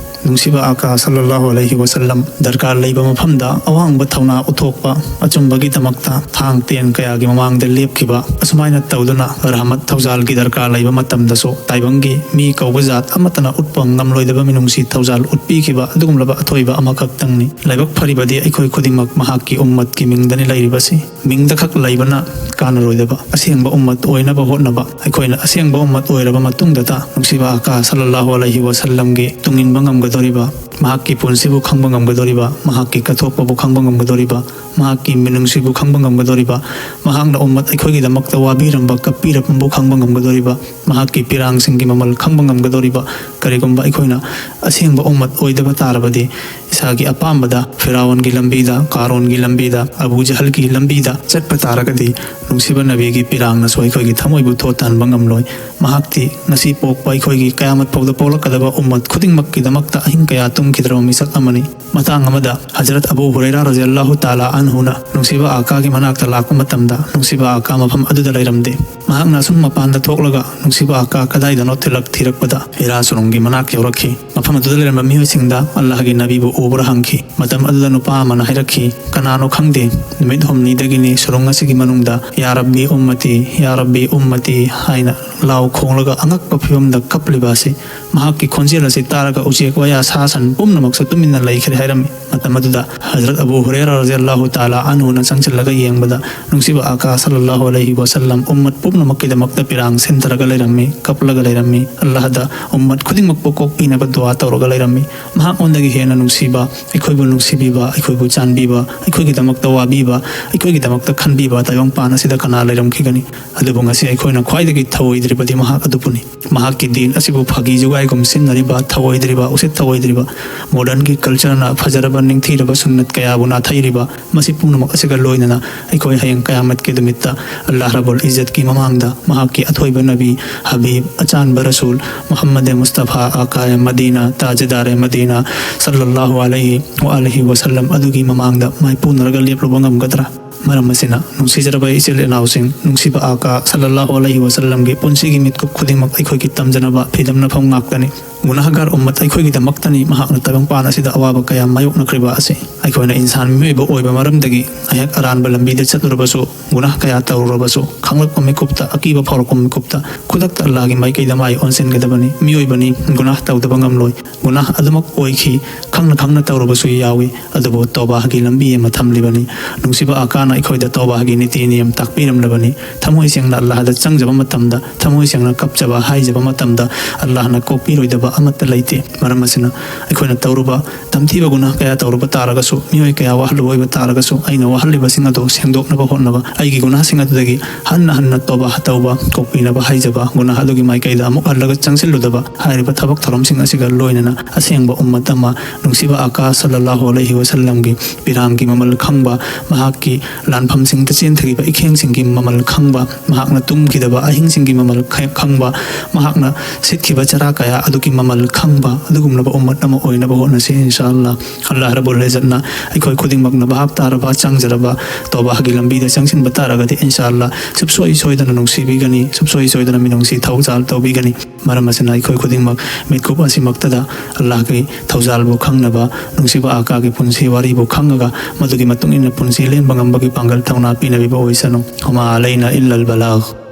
ꯅꯨꯡꯁꯤꯕ ꯑꯥꯀꯥ ꯁꯜꯂꯜꯂꯥꯍꯨ ꯑꯂꯩꯍꯤ ꯋꯁꯜꯂꯝ ꯗꯔꯀꯥꯔ ꯂꯩꯕ ꯃꯐꯝꯗ ꯑꯋꯥꯡꯕ ꯊꯧꯅꯥ ꯎꯠꯊꯣꯛꯄ, ꯑꯆꯨꯝꯕꯒꯤꯗꯃꯛꯇ ꯊꯥꯡ ꯇꯦꯟ ꯀꯌꯥꯒꯤ ꯃꯃꯥꯡꯗ ꯂꯦꯞꯈꯤꯕ, ꯑꯁꯨꯃꯥꯏꯅ ꯇꯧꯗꯨꯅ ꯔꯍꯃꯠ ꯊꯧꯖꯥꯜꯒꯤ ꯗꯔꯀꯥꯔ ꯂꯩꯕ ꯃꯇꯝꯗꯁꯨ ꯇꯥꯏꯕꯪꯒꯤ ꯃꯤ ꯀꯧꯕ ꯖꯥꯠ ꯑꯃꯠꯇꯅ ꯎꯠꯄ ꯉꯝꯂꯣꯏꯗꯕ ꯃꯤꯅꯨꯡꯁꯤ ꯊꯧꯖꯥꯜ ꯎꯠꯄꯤꯈꯤꯕ ꯑꯗꯨꯒꯨꯝꯂꯕ ꯑꯊꯣꯏꯕ ꯑꯃꯈꯛꯇꯪꯅꯤ꯫ ꯂꯥꯏꯕꯛ ꯐꯔꯤꯕꯗꯤ ꯑꯩꯈꯣꯏ ꯈꯨꯗꯤꯡꯃꯛ ꯃꯍꯥꯛꯀꯤ ꯎꯝꯃꯠꯀꯤ ꯃꯤꯡꯗꯅꯤ ꯂꯩꯔꯤꯕꯁꯤ꯫ ꯃꯤꯡꯗ ꯈꯛ ꯂꯩꯕꯅ ꯀꯥꯟꯅꯔꯣꯏꯗꯕ, ꯑꯁꯦꯡꯕ ꯎꯝꯃꯠ ꯑꯣꯏꯅꯕ ꯍꯣꯠꯅꯕ, ꯑꯩꯈꯣꯏꯅ ꯑꯁꯦꯡꯕ ꯎꯝꯃꯠ ꯑꯣꯏꯔꯕ ꯃꯇꯨꯡꯗꯇ ꯅꯨꯡꯁꯤꯕ ꯑꯥꯀꯥ ꯁꯜꯂꯜꯂꯥꯍꯨ ꯑꯂꯩꯍꯤ ꯋꯁꯜꯂꯝꯒꯤ ꯇꯨꯡꯏꯟꯕ ꯉꯝꯒꯗꯧꯔꯤꯕ, ꯃꯍꯥꯛꯀꯤ ꯄꯨꯟꯁꯤꯕꯨ ꯈꯪꯕ ꯉꯝꯒꯗꯧꯔꯤꯕ, ꯃꯍꯥꯛꯀꯤ ꯀꯠꯊꯣꯛꯄꯕꯨ ꯈꯪꯕ ꯉꯝꯒꯗꯧꯔꯤꯕ, ꯃꯍꯥꯛꯀꯤ ꯃꯤꯅꯨꯡꯁꯤꯕꯨ ꯈꯪꯕ ꯉꯝꯒꯗꯧꯔꯤꯕ, ꯃꯍꯥꯛꯅ ꯎꯝꯃꯠ ꯑꯩꯈꯣꯏꯒꯤꯗꯃꯛꯇ ꯋꯥꯕꯤꯔꯝꯕ, ꯀꯞꯄꯤꯔꯝꯕꯕꯨ ꯈꯪꯕ ꯉꯝꯒꯗꯧꯔꯤꯕ, ꯃꯍꯥꯛꯀꯤ ꯄꯤꯔꯥꯡꯁꯤꯡꯒꯤ ꯃꯃꯜ ꯈꯪꯕ ꯉꯝꯒꯗꯧꯔꯤꯕ, ꯀꯔꯤꯒꯨꯝꯕ ꯑꯩꯈꯣꯏꯅ ꯑꯁꯦꯡꯕ ꯎꯝꯃꯠ ꯑꯣꯏꯗꯕ ꯇꯥꯔꯕꯗꯤ, ꯏꯁꯥꯒꯤ ꯑꯄꯥꯝꯕꯗ, ꯐꯤꯔꯥꯎꯟꯒꯤ ꯂꯝꯕꯤꯗ, ꯀꯥꯔꯣꯟꯒꯤ ꯂꯝꯕꯤꯗ, ꯑꯕꯨ ꯖꯍꯜꯒꯤ ꯂꯝꯕꯤꯗ ꯆꯠꯄ ꯇꯥꯔꯒꯗꯤ, ꯅꯨꯡꯁꯤꯕ ꯅꯕꯤꯒꯤ ꯄꯤꯔꯥꯡꯅꯁꯨ ꯑꯩꯈꯣꯏꯒꯤ ꯊꯃꯣꯏꯕꯨ ꯊꯣꯠ ꯇꯥꯍꯟꯕ ꯉꯝꯂꯣꯏ꯫ ꯃꯍꯥꯛꯇꯤ ꯉꯁꯤ ꯄꯣꯛꯄ ꯑꯩꯈꯣꯏꯒꯤ ꯀꯌꯥꯃꯠ ꯐꯥꯎꯗ ꯄꯣꯛꯂꯛꯀꯗꯕ ꯎꯝꯃꯠ ꯈꯨꯗꯤꯡꯃꯛꯀꯤꯗꯃꯛꯇ ꯑꯍꯤꯡ ꯀꯌꯥ ꯇꯨꯝꯈꯤꯗ꯭ꯔꯕ ꯃꯤꯁꯛ ꯑꯃꯅꯤ꯫ ꯃꯇꯥꯡ ꯑꯃꯗ ꯍꯖꯔꯠ ꯑꯕꯨ ꯍꯨꯔꯩꯔꯥ ꯔꯖꯤꯌꯜꯂꯥꯍꯨ ꯇꯥꯂꯥ ꯑꯟꯍꯨꯅ ꯅꯨꯡꯁꯤꯕ ꯑꯥꯀꯥꯒꯤ ꯃꯅꯥꯛꯇ ꯂꯥꯛꯄ ꯃꯇꯝꯗ, ꯅꯨꯡꯁꯤꯕ ꯑꯥꯀꯥ ꯃꯐꯝ ꯑꯗꯨꯗ ꯂꯩꯔꯝꯗꯦ꯫ ꯃꯍꯥꯛꯅ ꯑꯁꯨꯝ ꯃꯄꯥꯟꯗ ꯊꯣꯛꯂꯒ ꯅꯨꯡꯁꯤꯕ ꯑꯥꯀꯥ ꯀꯗꯥꯏꯗꯅꯣ ꯊꯤꯂꯛ-, ꯊꯤꯔꯛꯄꯗ, ꯍꯤꯔꯥ ꯁꯨꯔꯨꯡꯒꯤ ꯃꯅꯥꯛ ꯌꯧꯔꯛꯈꯤ꯫ ꯃꯐꯝ ꯑꯗꯨꯗ ꯂꯩꯔꯝꯕ ꯃꯤꯑꯣꯏꯁꯤꯡꯗ ꯑꯜꯂꯥꯍꯒꯤ ꯅꯕꯤꯕꯨ ꯎꯕ꯭ꯔꯥ ꯍꯪꯈꯤ꯫ ꯃꯇꯝ ꯑꯗꯨꯗ ꯅꯨꯄꯥ ꯑꯃꯅ ꯍꯥꯏꯔꯛꯈꯤ, "ꯀꯅꯥꯅꯣ ꯈꯪꯗꯦ, ꯅꯨꯃꯤꯠ ꯍꯨꯝꯅꯤꯗꯒꯤꯅꯤ ꯁꯨꯔꯨꯡ ꯑꯁꯤꯒꯤ ꯃꯅꯨꯡꯗ, ꯌꯥ ꯔꯕꯤ ꯎꯝꯃꯇꯤ, ꯌꯥ ꯔꯕꯤ ꯎꯝꯃꯇꯤ" ꯍꯥꯏꯅ ꯂꯥꯎ ꯈꯣꯡꯂꯒ ꯑꯉꯛꯄ ꯐꯤꯕꯝꯗ ꯀꯞꯂꯤꯕ ꯑꯁꯤ꯫ ꯃꯍꯥꯛꯀꯤ ꯈꯣꯟꯖꯦꯜ ꯑꯁꯤ ꯇꯥꯔꯒ ꯎꯆꯦꯛ ꯋꯥꯌꯥ, ꯁꯥ ꯁꯟ ꯄꯨꯝꯅꯃꯛꯁꯨ ꯇꯨꯃꯤꯟꯅ ꯂꯩꯈ꯭ꯔꯦ ꯍꯥꯏꯔꯝꯃꯤ꯫ ꯃꯇꯝ ꯑꯗꯨꯗ ꯍꯖꯔꯠ ꯑꯕꯨ ꯍꯨꯔꯦꯔꯥ ꯔꯖꯤꯌꯜꯂꯥꯍꯨ ꯇꯥꯂꯥ ꯑꯟꯍꯨꯅ ꯆꯪꯁꯤꯜꯂꯒ ꯌꯦꯡꯕꯗ ꯅꯨꯡꯁꯤꯕ ꯑꯥꯀꯥ ꯁꯜꯂꯜꯂꯥꯍꯨ ꯑꯂꯩꯍꯤ ꯋꯥꯁꯜꯂꯝ ꯎꯝꯃꯠ ꯄꯨꯝꯅꯃꯛꯀꯤꯗꯃꯛꯇ ꯄꯤꯔꯥꯡ ꯁꯤꯟꯊꯔꯒ ꯂꯩꯔꯝꯃꯤ, ꯀꯞꯂꯒ ꯂꯩꯔꯝꯃꯤ, ꯑꯜꯂꯥꯍꯗ ꯎꯝꯃꯠ ꯈꯨꯗꯤꯡꯃꯛꯄꯨ ꯀꯣꯛꯄꯤꯅꯕ ꯗꯨꯋꯥ ꯇꯧꯔꯒ ꯂꯩꯔꯝꯃꯤ꯫ ꯃꯍꯥꯛꯉꯣꯟꯗꯒꯤ ꯍꯦꯟꯅ ꯅꯨꯡꯁꯤꯕ, ꯑꯩꯈꯣꯏꯕꯨ ꯅꯨꯡꯁꯤꯕꯤꯕ, ꯑꯩꯈꯣꯏꯕꯨ ꯆꯥꯟꯕꯤꯕ, ꯑꯩꯈꯣꯏꯒꯤꯗꯃꯛꯇ ꯋꯥꯕꯤꯕ, ꯑꯩꯈꯣꯏꯒꯤꯗꯃꯛꯇ ꯈꯟꯕꯤꯕ ꯇꯥꯏꯕꯪꯄꯥꯟ ꯑꯁꯤꯗ ꯀꯅꯥ ꯂꯩꯔꯝꯈꯤꯒꯅꯤ? ꯑꯗꯨꯕꯨ ꯉꯁꯤ ꯑꯩꯈꯣꯏꯅ ꯈ꯭ꯋꯥꯏꯗꯒꯤ ꯊꯧꯑꯣꯏꯗ꯭ꯔꯤꯕꯗꯤ ꯃꯍꯥꯛ ꯑꯗꯨꯕꯨꯅꯤ꯫ ꯃꯍꯥꯛꯀꯤ ꯗꯤꯟ ꯑꯁꯤꯕꯨ ꯐꯥꯒꯤ ꯖꯨꯒꯥꯏꯒꯨꯝ ꯁꯤꯖꯤꯟꯅꯔꯤꯕ, ꯊꯧꯑꯣꯏꯗ꯭ꯔꯤꯕ, ꯎꯁꯤꯠ ꯊꯧꯑꯣꯏꯗ꯭ꯔꯤꯕ, ꯃꯣꯗꯔꯟꯒꯤ ꯀꯜꯆꯔꯅ ꯐꯖꯔꯕ ꯅꯤꯡꯊꯤꯔꯕ ꯁꯨꯟꯅꯠ ꯀꯌꯥꯕꯨ ꯅꯥꯊꯩꯔꯤꯕ, ꯃꯁꯤ ꯄꯨꯝꯅꯃꯛ ꯑꯁꯤꯒ ꯂꯣꯏꯅꯅ ꯑꯩꯈꯣꯏ ꯍꯌꯦꯡ ꯀꯌꯥꯃꯠꯀꯤ ꯅꯨꯃꯤꯠꯇ ꯑꯜꯂꯥꯍ ꯔꯕꯨꯜ ꯏꯖꯠꯀꯤ ꯃꯃꯥꯡꯗ ꯃꯍꯥꯛꯀꯤ ꯑꯊꯣꯏꯕ ꯅꯕꯤ, ꯍꯕꯤꯕ, ꯑꯆꯥꯟꯕ ꯔꯁꯨꯜ, ꯃꯨꯍꯝꯃꯗ ꯃꯨꯁꯇꯐꯥ, ꯑꯀꯥꯌ ꯃꯗꯤꯅ, ꯇꯥꯖꯗꯥꯔ ꯃꯗꯤꯅ, ꯁꯜꯂꯜꯂꯥꯍꯨ ꯑꯂꯩꯍꯤ ꯋꯥ ꯑꯂꯤꯍꯤ ꯋꯥꯁꯜꯂꯝ ꯑꯗꯨꯒꯤ ꯃꯃꯥꯡꯗ ꯃꯥꯏꯄꯨꯅꯔꯒ ꯂꯦꯞꯂꯨꯕ ꯉꯝꯒꯗ꯭ꯔꯥ? ꯃꯔꯝ ꯑꯁꯤꯅ, ꯅꯨꯡꯁꯤꯖꯔꯕ ꯏꯆꯤꯜ ꯏꯅꯥꯎꯁꯤꯡ, ꯅꯨꯡꯁꯤꯕ ꯑꯥꯀꯥ ꯁꯜꯂꯜꯂꯥꯍꯨ ꯑꯂꯩꯍꯤ ꯋꯥꯁꯜꯂꯝꯒꯤ ꯄꯨꯟꯁꯤꯒꯤ ꯃꯤꯠꯀꯨꯞ ꯈꯨꯗꯤꯡꯃꯛ ꯑꯩꯈꯣꯏꯒꯤ ꯇꯝꯖꯅꯕ, ꯐꯤꯗꯝꯅꯐꯝ ꯉꯥꯛꯇꯅꯤ꯫ ꯒꯨꯅꯥꯍꯒꯥꯔ ꯎꯝꯃꯠ ꯑꯩꯈꯣꯏꯒꯤꯗꯃꯛꯇꯅꯤ ꯃꯍꯥꯛꯅ ꯇꯥꯏꯕꯪꯄꯥꯟ ꯑꯁꯤꯗ ꯑꯋꯥꯕ ꯀꯌꯥ ꯃꯥꯌꯣꯛꯅꯈ꯭ꯔꯤꯕ ꯑꯁꯤ꯫ ꯑꯩꯈꯣꯏꯅ ꯏꯟꯁꯥꯟ ꯃꯤꯑꯣꯏꯕ ꯑꯣꯏꯕ ꯃꯔꯝꯗꯒꯤ ꯑꯩꯍꯥꯛ ꯑꯔꯥꯟꯕ ꯂꯝꯕꯤꯗ ꯆꯠꯂꯨꯔꯕꯁꯨ, ꯒꯨꯅꯥꯍ ꯀꯌꯥ ꯇꯧꯔꯨꯔꯕꯁꯨ, ꯈꯪꯂꯛꯄ ꯃꯤꯀꯨꯞꯇ, ꯑꯀꯤꯕ ꯐꯥꯎꯔꯛꯄ ꯃꯤꯀꯨꯞꯇ ꯈꯨꯗꯛꯇ ꯑꯜꯂꯥꯍꯒꯤ ꯃꯥꯏꯀꯩꯗ ꯃꯥꯏ ꯑꯣꯟꯁꯤꯟꯒꯗꯕꯅꯤ꯫ ꯃꯤꯑꯣꯏꯕꯅꯤ, ꯒꯨꯅꯥꯍ ꯇꯧꯗꯕ ꯉꯝꯂꯣꯏ꯫ ꯒꯨꯅꯥꯍ ꯑꯗꯨꯃꯛ ꯑꯣꯏꯈꯤ, ꯈꯪꯅ ꯈꯪꯅ ꯇꯧꯔꯕꯁꯨ ꯌꯥꯎꯏ꯫ ꯑꯗꯨꯕꯨ ꯇꯧꯕꯥꯒꯤ ꯂꯝꯕꯤ ꯑꯃ ꯊꯝꯂꯤꯕꯅꯤ꯫ ꯅꯨꯡꯁꯤꯕ ꯑꯥꯀꯥꯅ ꯑꯩꯈꯣꯏꯗ ꯇꯧꯕꯥꯒꯤ ꯅꯤꯇꯤ ꯅꯤꯌꯝ ꯇꯥꯛꯄꯤꯔꯝꯂꯕꯅꯤ꯫ ꯊꯃꯣꯏ ꯁꯦꯡꯅ ꯑꯜꯂꯥꯍꯗ ꯆꯪꯖꯕ ꯃꯇꯝꯗ, ꯊꯃꯣꯏ ꯁꯦꯡꯅ ꯀꯞꯆꯕ ꯍꯥꯏꯖꯕ ꯃꯇꯝꯗ, ꯑꯜꯂꯥꯍꯅ ꯀꯣꯛꯄꯤꯔꯣꯏꯗꯕ ꯑꯃꯠꯇ ꯂꯩꯇꯦ꯫ ꯃꯔꯝ ꯑꯁꯤꯅ, ꯑꯩꯈꯣꯏꯅ ꯇꯧꯔꯨꯕ ꯇꯝꯊꯤꯕ ꯒꯨꯅꯥꯍ ꯀꯌꯥ ꯇꯧꯔꯨꯕ ꯇꯥꯔꯒꯁꯨ, ꯃꯤꯑꯣꯏ ꯀꯌꯥ ꯋꯥꯍꯜꯂꯨꯕ ꯑꯣꯏꯕ ꯇꯥꯔꯒꯁꯨ, ꯑꯩꯅ ꯋꯥꯍꯜꯂꯤꯕꯁꯤꯡ ꯑꯗꯨ ꯁꯦꯡꯗꯣꯛꯅꯕ ꯍꯣꯠꯅꯕ, ꯑꯩꯒꯤ ꯒꯨꯅꯥꯍꯁꯤꯡ ꯑꯗꯨꯗꯒꯤ ꯍꯟꯅ ꯍꯟꯅ ꯇꯣꯕꯥ ꯇꯧꯕ, ꯀꯣꯛꯄꯤꯅꯕ ꯍꯥꯏꯖꯕ, ꯒꯨꯅꯥꯍ ꯑꯗꯨꯒꯤ ꯃꯥꯏꯀꯩꯗ ꯑꯃꯨꯛ ꯍꯜꯂꯒ ꯆꯪꯁꯤꯜꯂꯨꯗꯕ, ꯍꯥꯏꯔꯤꯕ ꯊꯕꯛ ꯊꯧꯔꯝꯁꯤꯡ ꯑꯁꯤꯒ ꯂꯣꯏꯅꯅ ꯑꯁꯦꯡꯕ ꯎꯝꯃꯠ ꯑꯃ, ꯅꯨꯡꯁꯤꯕ ꯑꯥꯀꯥ ꯁꯜꯂꯜꯂꯥꯍꯨ ꯑꯂꯩꯍꯤ ꯋꯥꯁꯜꯂꯝꯒꯤ ꯄꯤꯔꯥꯡꯒꯤ ꯃꯃꯜ ꯈꯪꯕ, ꯃꯍꯥꯛꯀꯤ ꯂꯥꯟꯐꯝꯁꯤꯡꯗ ꯆꯦꯟꯊꯈꯤꯕ ꯏꯈꯦꯡꯁꯤꯡꯒꯤ ꯃꯃꯜ ꯈꯪꯕ, ꯃꯍꯥꯛꯅ ꯇꯨꯝꯈꯤꯗꯕ ꯑꯍꯤꯡꯁꯤꯡꯒꯤ ꯃꯃꯜ ꯈ-, ꯈꯪꯕ, ꯃꯍꯥꯛꯅ ꯁꯤꯠꯈꯤꯕ ꯆꯔꯥ ꯀꯌꯥ ꯑꯗꯨꯒꯤ ꯃꯃꯜ ꯈꯪꯕ ꯑꯗꯨꯒꯨꯝꯂꯕ ꯎꯝꯃꯠ ꯑꯃ ꯑꯣꯏꯅꯕ ꯍꯣꯠꯅꯁꯤ, ꯏꯟꯁꯥ ꯑꯜꯂꯥ꯫ ꯑꯜꯂꯥꯍ ꯔꯕꯨꯜ ꯏꯖꯠꯅ ꯑꯩꯈꯣꯏ ꯈꯨꯗꯤꯡꯃꯛꯅ ꯚꯥꯞ ꯇꯥꯔꯕ, ꯆꯪꯖꯔꯕ ꯇꯧꯕꯥꯒꯤ ꯂꯝꯕꯤꯗ ꯆꯪꯁꯤꯟꯕ ꯇꯥꯔꯒꯗꯤ, ꯏꯟꯁꯥ ꯑꯜꯂꯥ, ꯁꯨꯞꯁꯣꯏ ꯁꯣꯏꯗꯅ ꯅꯨꯡꯁꯤꯕꯤꯒꯅꯤ, ꯁꯨꯞꯁꯣꯏ ꯁꯣꯏꯗꯅ ꯃꯤꯅꯨꯡꯁꯤ ꯊꯧꯖꯥꯜ ꯇꯧꯕꯤꯒꯅꯤ꯫ ꯃꯔꯝ ꯑꯁꯤꯅ, ꯑꯩꯈꯣꯏ ꯈꯨꯗꯤꯡꯃꯛ ꯃꯤꯠꯀꯨꯞ ꯑꯁꯤꯃꯛꯇꯗ ꯑꯜꯂꯥꯍꯒꯤ ꯊꯧꯖꯥꯜꯕꯨ ꯈꯪꯅꯕ, ꯅꯨꯡꯁꯤꯕ ꯑꯥꯀꯥꯒꯤ ꯄꯨꯟꯁꯤ ꯋꯥꯔꯤꯕꯨ ꯈꯪꯉꯒ, ꯃꯗꯨꯒꯤ ꯃꯇꯨꯡ ꯏꯟꯅ ꯄꯨꯟꯁꯤ ꯂꯦꯟꯕ ꯉꯝꯕꯒꯤ ꯄꯥꯡꯒꯜ ꯊꯧꯅꯥ ꯄꯤꯅꯕꯤꯕ ꯑꯣꯏꯁꯅꯨ꯫ ꯋꯃꯥ ꯑꯂꯩꯅꯥ ꯏꯜꯂꯜ ꯕꯂꯥꯒ꯫